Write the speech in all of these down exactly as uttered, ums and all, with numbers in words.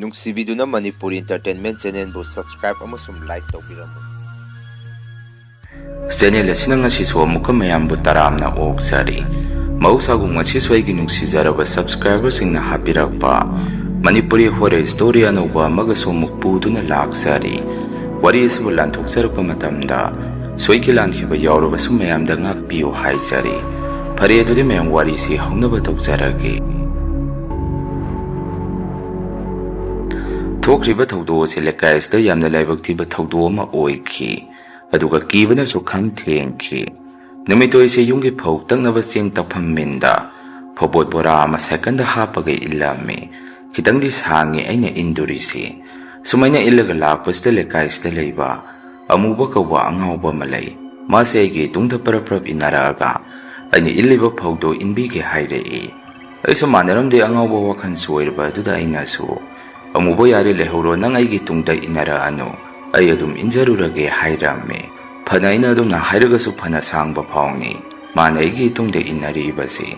ꯅꯨꯡꯁꯤꯕꯤꯗꯨꯅ Manipuri Entertainment Channelꯕꯨ subscribe ꯑꯃꯁꯨꯡ like ꯇꯧꯕꯤꯔꯝꯃꯨ꯫ Channel ꯑꯁꯤꯅ ꯉꯁꯤꯁꯨ ꯑꯃꯨꯛꯀ ꯃꯌꯥꯝꯕꯨ ꯇꯔꯥꯝꯅ ꯑꯣꯛꯆꯔꯤ꯫ ꯃꯍꯧꯁꯥꯒꯨꯝ ꯉꯁꯤꯁꯨ ꯑꯩꯒꯤ ꯅꯨꯡꯁꯤꯖꯔꯕ subscriberꯁꯤꯡꯅ ꯍꯥꯞꯄꯤꯔꯛꯄ ꯃꯅꯤꯄꯨꯔꯤ horror story ꯑꯅꯧꯕ ꯑꯃꯒꯁꯨ ꯑꯃꯨꯛ ꯄꯨꯗꯨꯅ ꯂꯥꯛꯆꯔꯤ꯫ ꯋꯥꯔꯤ ꯑꯁꯤꯕꯨ ꯂꯥꯟꯊꯣꯛꯆꯔꯛꯄ ꯃꯇꯝꯗ ꯁꯣꯏꯈꯤ ꯂꯥꯟꯈꯤꯕ ꯌꯥꯎꯔꯕꯁꯨ ꯃꯌꯥꯝꯗ ꯉꯥꯛꯄꯤꯌꯨ ꯍꯥꯏꯖꯔꯤ꯫ ꯐꯔꯦ, ꯑꯗꯨꯗꯤ ꯃꯌꯥꯝ ꯋꯥꯔꯤꯁꯤ ꯍꯧꯅꯕ ꯇꯧꯖꯔꯒꯦ꯫ ꯊꯣꯛꯈ꯭ꯔꯤꯕ ꯊꯧꯗꯣꯛ ꯑꯁꯤ ꯂꯩꯀꯥꯏ ꯑꯁꯤꯗ ꯌꯥꯝꯅ ꯂꯥꯏꯕꯛ ꯊꯤꯕ ꯊꯧꯗꯣꯛ ꯑꯃ ꯑꯣꯏꯈꯤ꯫ ꯑꯗꯨꯒ ꯀꯤꯕꯅꯁꯨ ꯈꯝ ꯊꯦꯡꯈꯤ꯫ ꯅꯨꯃꯤꯠꯇꯣ ꯑꯩꯁꯦ ꯌꯨꯝꯒꯤ ꯐꯧ ꯇꯛꯅꯕ ꯆꯦꯡ ꯇꯛꯐꯝ ꯃꯤꯟꯗ ꯐꯧꯕꯣꯠ ꯕꯣꯔꯥ ꯑꯃ ꯁꯥꯏꯀꯜꯗ ꯍꯥꯞꯄꯒ ꯏꯜꯂꯝꯃꯤ꯫ ꯈꯤꯇꯪꯗꯤ ꯁꯥꯡꯉꯤ ꯑꯩꯅ ꯏꯟꯗꯣꯔꯤꯁꯤ꯫ ꯁꯨꯃꯥꯏꯅ ꯏꯜꯂꯒ ꯂꯥꯛꯄꯁꯤꯗ ꯂꯩꯀꯥꯏꯁꯤꯗ ꯂꯩꯕ ꯑꯃꯨꯕ ꯀꯧꯕ ꯑꯉꯥꯎꯕ ꯑꯃ ꯂꯩ꯫ ꯃꯥꯁꯦ ꯑꯩꯒꯤ ꯇꯨꯡꯗ ꯄꯔꯞ ꯄꯔꯞ ꯏꯟꯅꯔꯛꯑꯒ ꯑꯩꯅ ꯏꯜꯂꯤꯕ ꯐꯧꯗꯣ ꯏꯟꯕꯤꯒꯦ ꯍꯥꯏꯔꯛꯏ꯫ ꯑꯩꯁꯨ ꯃꯥꯟꯅꯔꯝꯗꯦ ꯑꯉꯥꯎꯕ ꯋꯥꯈꯜ ꯆꯣꯏꯔꯕ ꯑꯗꯨꯗ ꯑꯩꯅꯁꯨ, "ꯑꯃꯨꯕ, ꯌꯥꯔꯦ, ꯂꯩꯍꯧꯔꯣ, ꯅꯪ ꯑꯩꯒꯤ ꯇꯨꯡꯗ ꯏꯟꯅꯔꯛꯑꯅꯨ, ꯑꯩ ꯑꯗꯨꯝ ꯏꯟꯖꯔꯨꯔꯒꯦ" ꯍꯥꯏꯔꯝꯃꯤ꯫ ꯐꯅ ꯑꯩꯅ ꯑꯗꯨꯝꯅ ꯍꯥꯏꯔꯒꯁꯨ ꯐꯅ ꯁꯥꯡꯕ ꯐꯥꯎꯅꯤ ꯃꯥꯅ ꯑꯩꯒꯤ ꯇꯨꯡꯗ ꯏꯟꯅꯔꯤꯕꯁꯤ꯫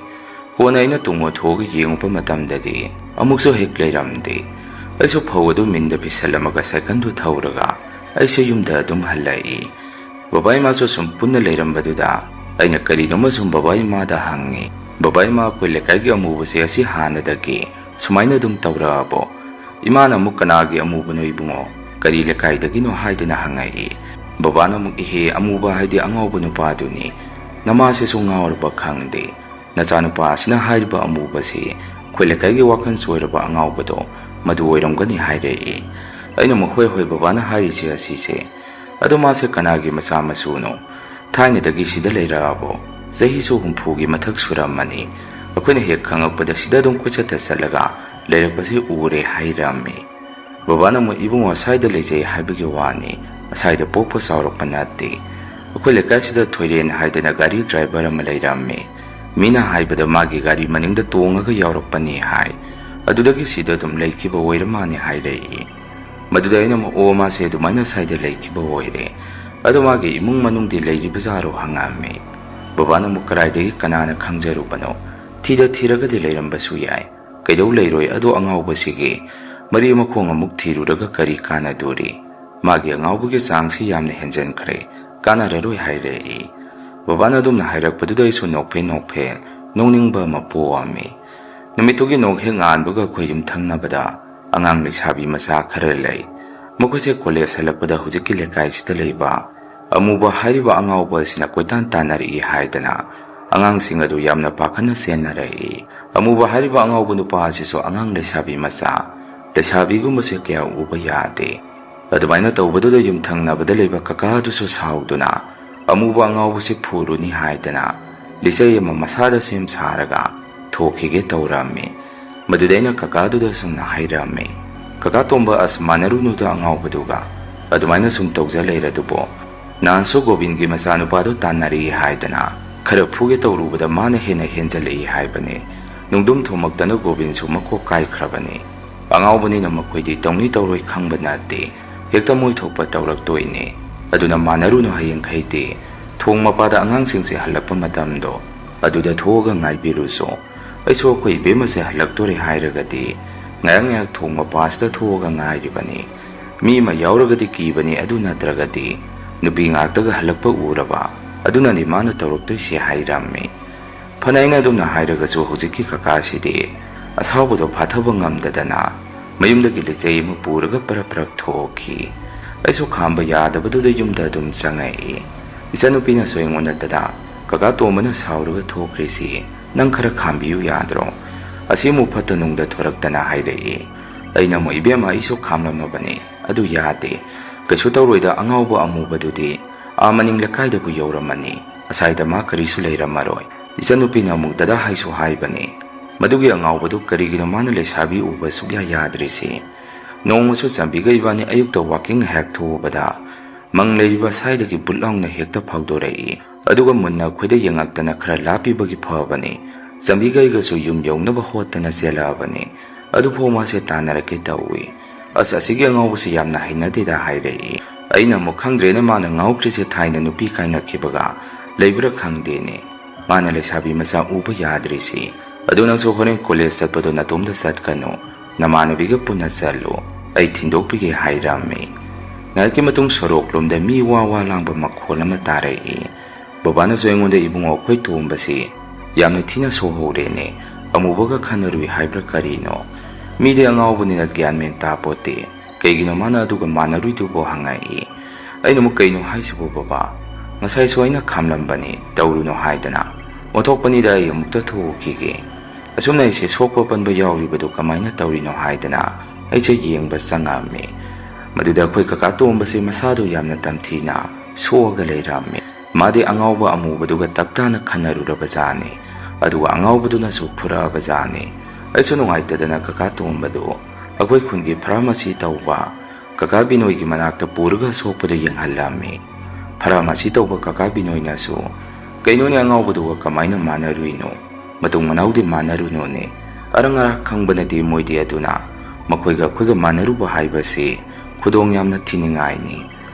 ꯀꯣꯟꯅ ꯑꯩꯅ ꯇꯨꯡ ꯑꯣꯟꯊꯣꯛꯑꯒ ꯌꯦꯡꯉꯨꯕ ꯃꯇꯝꯗꯗꯤ ꯑꯃꯨꯛꯁꯨ ꯍꯦꯛ ꯂꯩꯔꯝꯗꯦ꯫ ꯑꯩꯁꯨ ꯐꯧ ꯑꯗꯨ ꯃꯤꯟꯗ ꯄꯤꯁꯜꯂꯝꯃꯒ ꯁꯥꯏꯀꯜꯗꯨ ꯊꯧꯔꯒ ꯑꯩꯁꯨ ꯌꯨꯝꯗ ꯑꯗꯨꯝ ꯍꯜꯂꯛꯏ꯫ ꯕꯕꯥ ꯏꯃꯥꯁꯨ ꯁꯨꯝ ꯄꯨꯟꯅ ꯂꯩꯔꯝꯕꯗꯨꯗ ꯑꯩꯅ ꯀꯔꯤꯅꯣꯃ ꯁꯨꯝ ꯕꯕꯥ ꯏꯃꯥꯗ ꯍꯪꯉꯤ, "ꯕꯕꯥ ꯏꯃꯥ, ꯑꯩꯈꯣꯏ ꯂꯩꯀꯥꯏꯒꯤ ꯑꯃꯨꯕꯁꯦ ꯑꯁꯤ ꯍꯥꯟꯅꯗꯒꯤ ꯁꯨꯃꯥꯏꯅ ꯑꯗꯨꯝ ꯇꯧꯔꯛꯑꯕꯣ?" ꯏꯃꯥꯅ ꯑꯃꯨꯛ, "ꯀꯅꯥꯒꯤ ꯑꯃꯨꯕꯅꯣ ꯏꯕꯨꯡꯉꯣ? ꯀꯔꯤ ꯂꯩꯀꯥꯏꯗꯒꯤꯅꯣ?" ꯍꯥꯏꯗꯅ ꯍꯪꯉꯛꯏ꯫ ꯕꯕꯥꯅ ꯑꯃꯨꯛ, "ꯏꯍꯦ, ꯑꯃꯨꯕ ꯍꯥꯏꯗꯤ ꯑꯉꯥꯎꯕ ꯅꯨꯄꯥꯗꯨꯅꯤ꯫ ꯅꯃꯥꯁꯤꯁꯨ ꯉꯥꯎꯔꯕ ꯈꯪꯗꯦ꯫ ꯅꯆꯥꯅꯨꯄꯥ ꯑꯁꯤꯅ ꯍꯥꯏꯔꯤꯕ ꯑꯃꯨꯕꯁꯤ ꯑꯩꯈꯣꯏ ꯂꯩꯀꯥꯏꯒꯤ ꯋꯥꯈꯜ ꯆꯣꯏꯔꯕ ꯑꯉꯥꯎꯕꯗꯣ ꯃꯗꯨ ꯑꯣꯏꯔꯝꯒꯅꯤ" ꯍꯥꯏꯔꯛꯏ꯫ ꯑꯩꯅ ꯑꯃꯨꯛ, "ꯍꯣꯏ, ꯍꯣꯏ, ꯕꯕꯥꯅ ꯍꯥꯏꯔꯤꯁꯦ ꯑꯁꯤꯁꯦ꯫ ꯑꯗꯣ ꯃꯥꯁꯦ ꯀꯅꯥꯒꯤ ꯃꯆꯥ ꯃꯁꯨꯅꯣ? ꯊꯥꯏꯅꯗꯒꯤ ꯁꯤꯗ ꯂꯩꯔꯛꯑꯕꯣ? ꯆꯍꯤꯁꯨ ꯍꯨꯝꯐꯨꯒꯤ ꯃꯊꯛ ꯁꯨꯔꯝꯃꯅꯤ꯫ ꯑꯩꯈꯣꯏꯅ ꯍꯦꯛ ꯈꯪꯉꯛꯄꯗ ꯁꯤꯗ ꯑꯗꯨꯝ ꯀꯣꯏꯆꯠꯇ ꯆꯠꯂꯒ ꯂꯩꯔꯛꯄꯁꯤ ꯎꯔꯦ" ꯍꯥꯏꯔꯝꯃꯤ꯫ ꯕꯕꯥꯅ ꯑꯃꯨꯛ, "ꯏꯕꯨꯡꯉꯣ, ꯁ꯭ꯋꯥꯏꯗ ꯂꯩꯖꯩ ꯍꯥꯏꯕꯒꯤ ꯋꯥꯅꯤ, ꯑꯁ꯭ꯋꯥꯏꯗ ꯄꯣꯛꯄ ꯆꯥꯎꯔꯛꯄ ꯅꯠꯇꯦ꯫ ꯑꯩꯈꯣꯏ ꯂꯩꯀꯥꯏꯁꯤꯗ ꯊꯣꯏꯔꯦꯟ ꯍꯥꯏꯗꯅ ꯒꯥꯔꯤ driver ꯑꯃ ꯂꯩꯔꯝꯃꯤ꯫ ꯃꯤꯅ ꯍꯥꯏꯕꯗ ꯃꯥꯒꯤ ꯒꯥꯔꯤ ꯃꯅꯤꯡꯗ ꯇꯣꯡꯉꯒ ꯌꯥꯎꯔꯛꯄꯅꯤ ꯍꯥꯏ꯫ ꯑꯗꯨꯗꯒꯤ ꯁꯤꯗ ꯑꯗꯨꯝ ꯂꯩꯈꯤꯕ ꯑꯣꯏꯔ ꯃꯥꯅꯦ" ꯍꯥꯏꯔꯛꯏ꯫ ꯃꯗꯨꯗ ꯑꯩꯅ ꯑꯃꯨꯛ, "ꯑꯣ, ꯃꯥꯁꯦ ꯑꯗꯨꯃꯥꯏꯅ ꯁ꯭ꯋꯥꯏꯗ ꯂꯩꯈꯤꯕ ꯑꯣꯏꯔꯦ꯫ ꯑꯗꯣ ꯃꯥꯒꯤ ꯏꯃꯨꯡ ꯃꯅꯨꯡꯗꯤ ꯂꯩꯔꯤꯕꯖꯥꯔꯣ?" ꯍꯪꯉꯛꯑꯝꯃꯤ꯫ ꯕꯕꯥꯅ ꯑꯃꯨꯛ, "ꯀꯗꯥꯏꯗꯒꯤ ꯀꯅꯥꯅ ꯈꯪꯖꯔꯨꯕꯅꯣ? ꯊꯤꯗ ꯊꯤꯔꯒꯗꯤ ꯂꯩꯔꯝꯕꯁꯨ ꯌꯥꯏ꯫ ꯀꯩꯗꯧ ꯂꯩꯔꯣꯏ? ꯑꯗꯣ ꯑꯉꯥꯎꯕꯁꯤꯒꯤ ꯃꯔꯤ ꯃꯈꯣꯡ ꯑꯃꯨꯛ ꯊꯤꯔꯨꯔꯒ ꯀꯔꯤ ꯀꯥꯟꯅꯗꯣꯔꯤ? ꯃꯥꯒꯤ ꯑꯉꯥꯎꯕꯒꯤ ꯆꯥꯡꯁꯤ ꯌꯥꯝꯅ ꯍꯦꯟꯖꯟꯈ꯭ꯔꯦ, ꯀꯥꯟꯅꯔꯔꯣꯏ ꯍꯥꯏꯔꯛꯏ꯫ ꯕꯕꯥꯅ ꯑꯗꯨꯝꯅ ꯍꯥꯏꯔꯛꯄꯗꯨꯗ ꯑꯩꯁꯨ ꯅꯣꯛꯐꯦ ꯅꯣꯛꯐꯦ ꯅꯣꯛꯅꯤꯡꯕ ꯑꯃ ꯄꯣꯛꯑꯝꯃꯤ꯫ ꯅꯨꯃꯤꯠꯇꯨꯒꯤ ꯅꯣꯡ ꯍꯦꯛ ꯉꯥꯟꯕꯒ ꯑꯩꯈꯣꯏ ꯌꯨꯝꯊꯪꯅꯕꯗ ꯑꯉꯥꯡ ꯂꯩꯁꯥꯕꯤ ꯃꯆꯥ ꯈꯔ ꯂꯩ꯫ ꯃꯈꯣꯏꯁꯦ ꯀꯣꯂꯦꯖ ꯍꯜꯂꯛꯄꯗ ꯍꯧꯖꯤꯛꯀꯤ ꯂꯩꯀꯥꯏꯁꯤꯗ ꯂꯩꯕ ꯑꯃꯨꯕ ꯍꯥꯏꯔꯤꯕ ꯑꯉꯥꯎꯕ ꯑꯁꯤꯅ ꯀꯣꯏꯇꯥꯟ ꯇꯥꯟꯅꯔꯛꯏ ꯍꯥꯏꯗꯅ ꯑꯉꯥꯡꯁꯤꯡ ꯑꯗꯨ ꯌꯥꯝꯅ ꯄꯥꯈꯠꯅ ꯆꯦꯟꯅꯔꯛꯏ꯫ ꯑꯃꯨꯕ ꯍꯥꯏꯔꯤꯕ ꯑꯉꯥꯎꯕ ꯅꯨꯄꯥ ꯑꯁꯤꯁꯨ ꯑꯉꯥꯡ ꯂꯩꯁꯥꯕꯤ ꯃꯆꯥ, ꯂꯩꯁꯥꯕꯤꯒꯨꯝꯕꯁꯦ ꯀꯌꯥ ꯎꯕ ꯌꯥꯗꯦ꯫ ꯑꯗꯨꯃꯥꯏꯅ ꯇꯧꯕꯗꯨꯗ ꯌꯨꯝꯊꯪꯅꯕꯗ ꯂꯩꯕ ꯀꯀꯥ ꯑꯗꯨꯁꯨ ꯁꯥꯎꯗꯨꯅ ꯑꯃꯨꯕ ꯑꯉꯥꯎꯕꯁꯤ ꯐꯨꯔꯨꯅꯤ ꯍꯥꯏꯗꯅ ꯂꯤꯆꯩ ꯑꯃ ꯃꯁꯥꯗ ꯁꯦꯝ ꯁꯥꯔꯒ ꯊꯣꯛꯈꯤꯒꯦ ꯇꯧꯔꯝꯃꯤ꯫ ꯃꯗꯨꯗ ꯑꯩꯅ ꯀꯀꯥꯗꯨꯗ ꯁꯨꯝꯅ ꯍꯥꯏꯔꯝꯃꯤ, "ꯀꯀꯥ ꯇꯣꯝꯕ, ꯑꯁ ꯃꯥꯟꯅꯔꯨꯅꯨꯗ ꯑꯉꯥꯎꯕꯗꯨꯒ, ꯑꯗꯨꯃꯥꯏꯅ ꯁꯨꯝ ꯇꯧꯖ ꯂꯩꯔꯗꯨꯕꯣ꯫ ꯅꯍꯥꯟꯁꯨ ꯒꯣꯕꯤꯟꯒꯤ ꯃꯆꯥꯅꯨꯄꯥꯗꯨ ꯇꯥꯟꯅꯔꯛꯏ ꯍꯥꯏꯗꯅ ꯈꯔ ꯐꯨꯒꯦ ꯇꯧꯔꯨꯕꯗ ꯃꯥꯅ ꯍꯦꯟꯅ ꯍꯦꯟꯖꯜꯂꯛꯏ ꯍꯥꯏꯕꯅꯤ꯫ ꯅꯨꯡꯗꯨꯝ ꯊꯣꯝꯃꯛꯇꯅ ꯒꯣꯕꯤꯟꯁꯨ ꯃꯀꯣꯛ ꯀꯥꯏꯈ꯭ꯔꯕꯅꯤ꯫ ꯑꯉꯥꯎꯕꯅꯤꯅ ꯃꯈꯣꯏꯗꯤ ꯇꯧꯅꯤ ꯇꯧꯔꯣꯏ ꯈꯪꯕ ꯅꯠꯇꯦ, ꯍꯦꯛꯇ ꯃꯣꯏ ꯊꯣꯛꯄ ꯇꯧꯔꯛꯇꯣꯏꯅꯤ꯫ ꯑꯗꯨꯅ ꯃꯥꯟꯅꯔꯨꯅꯨ, ꯍꯌꯦꯡꯈꯩꯗꯤ ꯊꯣꯡ ꯃꯄꯥꯗ ꯑꯉꯥꯡꯁꯤꯡꯁꯦ ꯍꯜꯂꯛꯄ ꯃꯇꯝꯗꯣ ꯑꯗꯨꯗ ꯊꯣꯛꯑꯒ ꯉꯥꯏꯕꯤꯔꯨꯁꯨ꯫ ꯑꯩꯁꯨ ꯑꯩꯈꯣꯏ ꯏꯕꯦꯝꯃꯁꯦ ꯍꯜꯂꯛꯇꯣꯔꯦ ꯍꯥꯏꯔꯒꯗꯤ ꯉꯥꯏꯍꯥꯛ ꯉꯥꯏꯍꯥꯛ ꯊꯣꯡ ꯃꯄꯥꯁꯤꯗ ꯊꯣꯛꯑꯒ ꯉꯥꯏꯔꯤꯕꯅꯤ꯫ ꯃꯤ ꯑꯃ ꯌꯥꯎꯔꯒꯗꯤ ꯀꯤꯕꯅꯤ, ꯑꯗꯨ ꯅꯠꯇ꯭ꯔꯒꯗꯤ ꯅꯨꯄꯤ ꯉꯥꯛꯇꯒ ꯍꯜꯂꯛꯄ ꯎꯔꯕ, ꯑꯗꯨꯅꯅꯤ ꯃꯥꯅ ꯇꯧꯔꯛꯇꯣꯏꯁꯦ" ꯍꯥꯏꯔꯝꯃꯤ꯫ ꯐꯅ ꯑꯩꯅ ꯑꯗꯨꯝꯅ ꯍꯥꯏꯔꯒꯁꯨ ꯍꯧꯖꯤꯛꯀꯤ ꯀꯀꯥꯁꯤꯗꯤ ꯑꯁꯥꯎꯕꯗꯣ ꯐꯥꯊꯕ ꯉꯝꯗꯗꯅ ꯃꯌꯨꯝꯗꯒꯤ ꯂꯤꯆꯩ ꯑꯃ ꯄꯨꯔꯒ ꯄꯔꯞ ꯄꯔꯞ ꯊꯣꯛꯈꯤ꯫ ꯑꯩꯁꯨ ꯈꯥꯝꯕ ꯌꯥꯗꯕꯗꯨꯗ ꯌꯨꯝꯗ ꯑꯗꯨꯝ ꯆꯪꯉꯛꯏ꯫ ꯏꯆꯟꯅꯨꯄꯤꯅꯁꯨ ꯑꯩꯉꯣꯟꯗ, "ꯗꯗꯥ, ꯀꯀꯥ ꯇꯣꯝꯕꯅ ꯁꯥꯎꯔꯒ ꯊꯣꯛꯈ꯭ꯔꯤꯁꯤ ꯅꯪ ꯈꯔ ꯈꯥꯝꯕꯤꯌꯨ ꯌꯥꯗ꯭ꯔꯣ? ꯑꯁꯤ ꯑꯃꯨꯛ ꯐꯠꯇ ꯅꯨꯡꯗ ꯊꯣꯔꯛꯇꯅ" ꯍꯥꯏꯔꯛꯏ꯫ ꯑꯩꯅ ꯑꯃꯨꯛ, "ꯏꯕꯦꯝꯃ, ꯑꯩꯁꯨ ꯈꯥꯝꯂꯝꯃꯕꯅꯤ, ꯑꯗꯨ ꯌꯥꯗꯦ꯫ ꯀꯩꯁꯨ ꯇꯧꯔꯣꯏꯗ, ꯑꯉꯥꯎꯕ ꯑꯃꯨꯕꯗꯨꯗꯤ ꯑꯥ ꯃꯅꯤꯡ ꯂꯩꯀꯥꯏꯗꯕꯨ ꯌꯧꯔꯝꯃꯅꯤ꯫ ꯑꯁꯥꯏꯗ ꯃꯥ ꯀꯔꯤꯁꯨ ꯂꯩꯔꯝꯃꯔꯣꯏ꯫" ꯏꯆꯟꯅꯨꯄꯤꯅ ꯑꯃꯨꯛ, "ꯗꯗꯥ ꯍꯥꯏꯁꯨ ꯍꯥꯏꯕꯅꯤ, ꯃꯗꯨꯒꯤ ꯑꯉꯥꯎꯕꯗꯨ ꯀꯔꯤꯒꯤꯅꯣ ꯃꯥꯅ ꯂꯩꯁꯥꯕꯤ ꯎꯕ ꯁꯨꯛꯌꯥ ꯌꯥꯗ꯭ꯔꯤꯁꯤ? ꯅꯣꯡꯃꯁꯨ ꯆꯥꯟꯕꯤꯒ ꯏꯕꯥꯅꯤ ꯑꯌꯨꯛꯇ ꯋꯥꯀꯤꯡ ꯉꯥꯏꯍꯥꯛ ꯊꯣꯛꯎꯕꯗ ꯃꯪ ꯂꯩꯔꯤꯕ ꯁ꯭ꯋꯥꯏꯗꯒꯤ ꯕꯨꯠ ꯂꯥꯎꯅ ꯍꯦꯛꯇ ꯐꯥꯎꯗꯣꯔꯛꯏ꯫ ꯑꯗꯨꯒ ꯃꯨꯟꯅ ꯑꯩꯈꯣꯏꯗ ꯌꯦꯡꯉꯛꯇꯅ ꯈꯔ ꯂꯥꯞꯄꯤꯕꯒꯤ ꯐꯕꯅꯤ꯫ ꯆꯥꯟꯕꯤꯒ ꯑꯩꯒꯁꯨ ꯌꯨꯝ ꯌꯧꯅꯕ ꯍꯣꯠꯇꯅ ꯆꯦꯜꯂꯛꯑꯕꯅꯤ꯫ ꯑꯗꯨꯐꯥꯎ ꯃꯥꯁꯦ ꯇꯥꯟꯅꯔꯛꯀꯦ ꯇꯧꯏ꯫ ꯑꯁ, ꯑꯁꯤꯒꯤ ꯑꯉꯥꯎꯕꯁꯤ ꯌꯥꯝꯅ ꯍꯩꯅꯗꯦꯗ" ꯍꯥꯏꯔꯛꯏ꯫ ꯑꯩꯅ ꯑꯃꯨꯛ, "ꯈꯪꯗ꯭ꯔꯦꯅꯦ, ꯃꯥꯅ ꯉꯥꯎꯈ꯭ꯔꯤꯁꯦ ꯊꯥꯏꯅ ꯅꯨꯄꯤ ꯀꯥꯏꯅꯈꯤꯕꯒ ꯂꯩꯕ꯭ꯔꯥ ꯈꯪꯗꯦꯅꯦ꯫ ꯃꯥꯅ ꯂꯩꯁꯥꯕꯤ ꯃꯆꯥ ꯎꯕ ꯌꯥꯗ꯭ꯔꯤꯁꯤ꯫ ꯑꯗꯨ ꯅꯪꯁꯨ ꯍꯣꯔꯦꯟ ꯀꯣꯂꯦꯖ ꯆꯠꯄꯗꯣ ꯅꯇꯣꯝꯗ ꯆꯠꯀꯅꯨ꯫ "ꯅꯃꯥꯟꯅꯕꯤꯒ ꯄꯨꯟꯅ ꯆꯠꯂꯨ, ꯑꯩ ꯊꯤꯟꯗꯣꯛꯄꯤꯒꯦ" ꯍꯥꯏꯔꯝꯃꯤ꯫ ꯉꯥꯏꯍꯥꯛꯀꯤ ꯃꯇꯨꯡ ꯁꯣꯔꯣꯛꯂꯣꯝꯗ ꯃꯤ ꯋꯥ ꯋꯥ ꯂꯥꯡꯕ ꯃꯈꯣꯜ ꯑꯃ ꯇꯥꯔꯛꯏ꯫ ꯕꯕꯥꯅꯁꯨ ꯑꯩꯉꯣꯟꯗ, "ꯏꯕꯨꯡꯉꯣ, ꯑꯩꯈꯣꯏ ꯇꯣꯝꯕꯁꯤ ꯌꯥꯝꯅ ꯊꯤꯅ ꯁꯣꯛꯍꯧꯔꯦꯅꯦ, ꯑꯃꯨꯕꯒ ꯈꯟꯅꯔꯨꯏ ꯍꯥꯏꯕ꯭ꯔꯥ ꯀꯔꯤꯅꯣ? ꯃꯤꯗꯤ ꯑꯉꯥꯎꯕꯅꯤꯅ ꯒ꯭ꯌꯥꯟ ꯃꯦꯟ ꯇꯥꯄꯣꯠꯇꯦ, ꯀꯩꯒꯤꯅꯣ ꯃꯥꯅ ꯑꯗꯨꯒ ꯃꯥꯟꯅꯔꯨꯏꯗꯨꯕꯣ?" ꯍꯪꯉꯛꯏ꯫ ꯑꯩꯅ ꯑꯃꯨꯛ, "ꯀꯩꯅꯣ ꯍꯥꯏꯁꯤꯕꯣ ꯕꯕꯥ? ꯉꯁꯥꯏꯁꯨ ꯑꯩꯅ ꯈꯥꯝꯂꯝꯕꯅꯤ, ꯇꯧꯔꯨꯅꯨ ꯍꯥꯏꯗꯅ꯫ ꯑꯣꯟꯊꯣꯛꯄꯅꯤꯗ, ꯑꯩ ꯑꯃꯨꯛꯇ ꯊꯣꯛꯎꯈꯤꯒꯦ꯫ ꯑꯁꯨꯝꯅ ꯑꯩꯁꯦ ꯁꯣꯛꯄ ꯄꯟꯕ ꯌꯥꯎꯔꯤꯕꯗꯨ ꯀꯃꯥꯏꯅ ꯇꯧꯔꯤꯅꯣ?" ꯍꯥꯏꯗꯅ ꯑꯩꯁꯦ ꯌꯦꯡꯕ ꯆꯪꯉꯛꯑꯝꯃꯤ꯫ ꯃꯗꯨꯗ ꯑꯩꯈꯣꯏ ꯀꯀꯥ ꯇꯣꯝꯕꯁꯦ ꯃꯁꯥꯗꯣ ꯌꯥꯝꯅ ꯇꯝꯊꯤꯅ ꯁꯣꯛꯑꯒ ꯂꯩꯔꯝꯃꯤ꯫ ꯃꯥꯗꯤ ꯑꯉꯥꯎꯕ ꯑꯃꯨꯕꯗꯨꯒ ꯇꯞꯇꯥꯅ ꯈꯟꯅꯔꯨꯔꯕ ꯖꯥꯠꯅꯤ꯫ ꯑꯗꯨꯒ ꯑꯉꯥꯎꯕꯗꯨꯅꯁꯨ ꯐꯨꯔꯛꯑꯕ ꯖꯥꯠꯅꯤ꯫ ꯑꯩꯁꯨ ꯅꯨꯡꯉꯥꯏꯇꯗꯅ ꯀꯀꯥ ꯇꯣꯝꯕꯗꯨ ꯑꯩꯈꯣꯏ ꯈꯨꯟꯒꯤ ꯐꯥꯔꯃꯥꯁꯤ ꯇꯧꯕ ꯀꯀꯥ ꯕꯤꯅꯣꯏꯒꯤ ꯃꯅꯥꯛꯇ ꯄꯨꯔꯒ ꯁꯣꯛꯄꯗꯨ ꯌꯦꯡꯍꯜꯂꯝꯃꯤ꯫ ꯐꯥꯔꯃꯥꯁꯤ ꯇꯧꯕ ꯀꯀꯥ ꯕꯤꯅꯣꯏꯅꯁꯨ, "ꯀꯩꯅꯣꯅꯦ, ꯑꯉꯥꯎꯕꯗꯨꯒ ꯀꯃꯥꯏꯅ ꯃꯥꯟꯅꯔꯨꯏꯅꯣ? ꯃꯇꯨꯡ ꯃꯅꯥꯎꯗꯤ ꯃꯥꯟꯅꯔꯨꯅꯨꯅꯦ꯫ ꯑꯔꯪ ꯑꯔꯥꯛ ꯈꯪꯕ ꯅꯠꯇꯦ ꯃꯣꯏꯗꯤ, ꯑꯗꯨꯅ ꯃꯈꯣꯏꯒ ꯑꯩꯈꯣꯏꯒ ꯃꯥꯟꯅꯔꯨꯕ ꯍꯥꯏꯕꯁꯤ ꯈꯨꯗꯣꯡ ꯌꯥꯝꯅ ꯊꯤꯅꯤꯡꯉꯥꯏꯅꯤ"꯫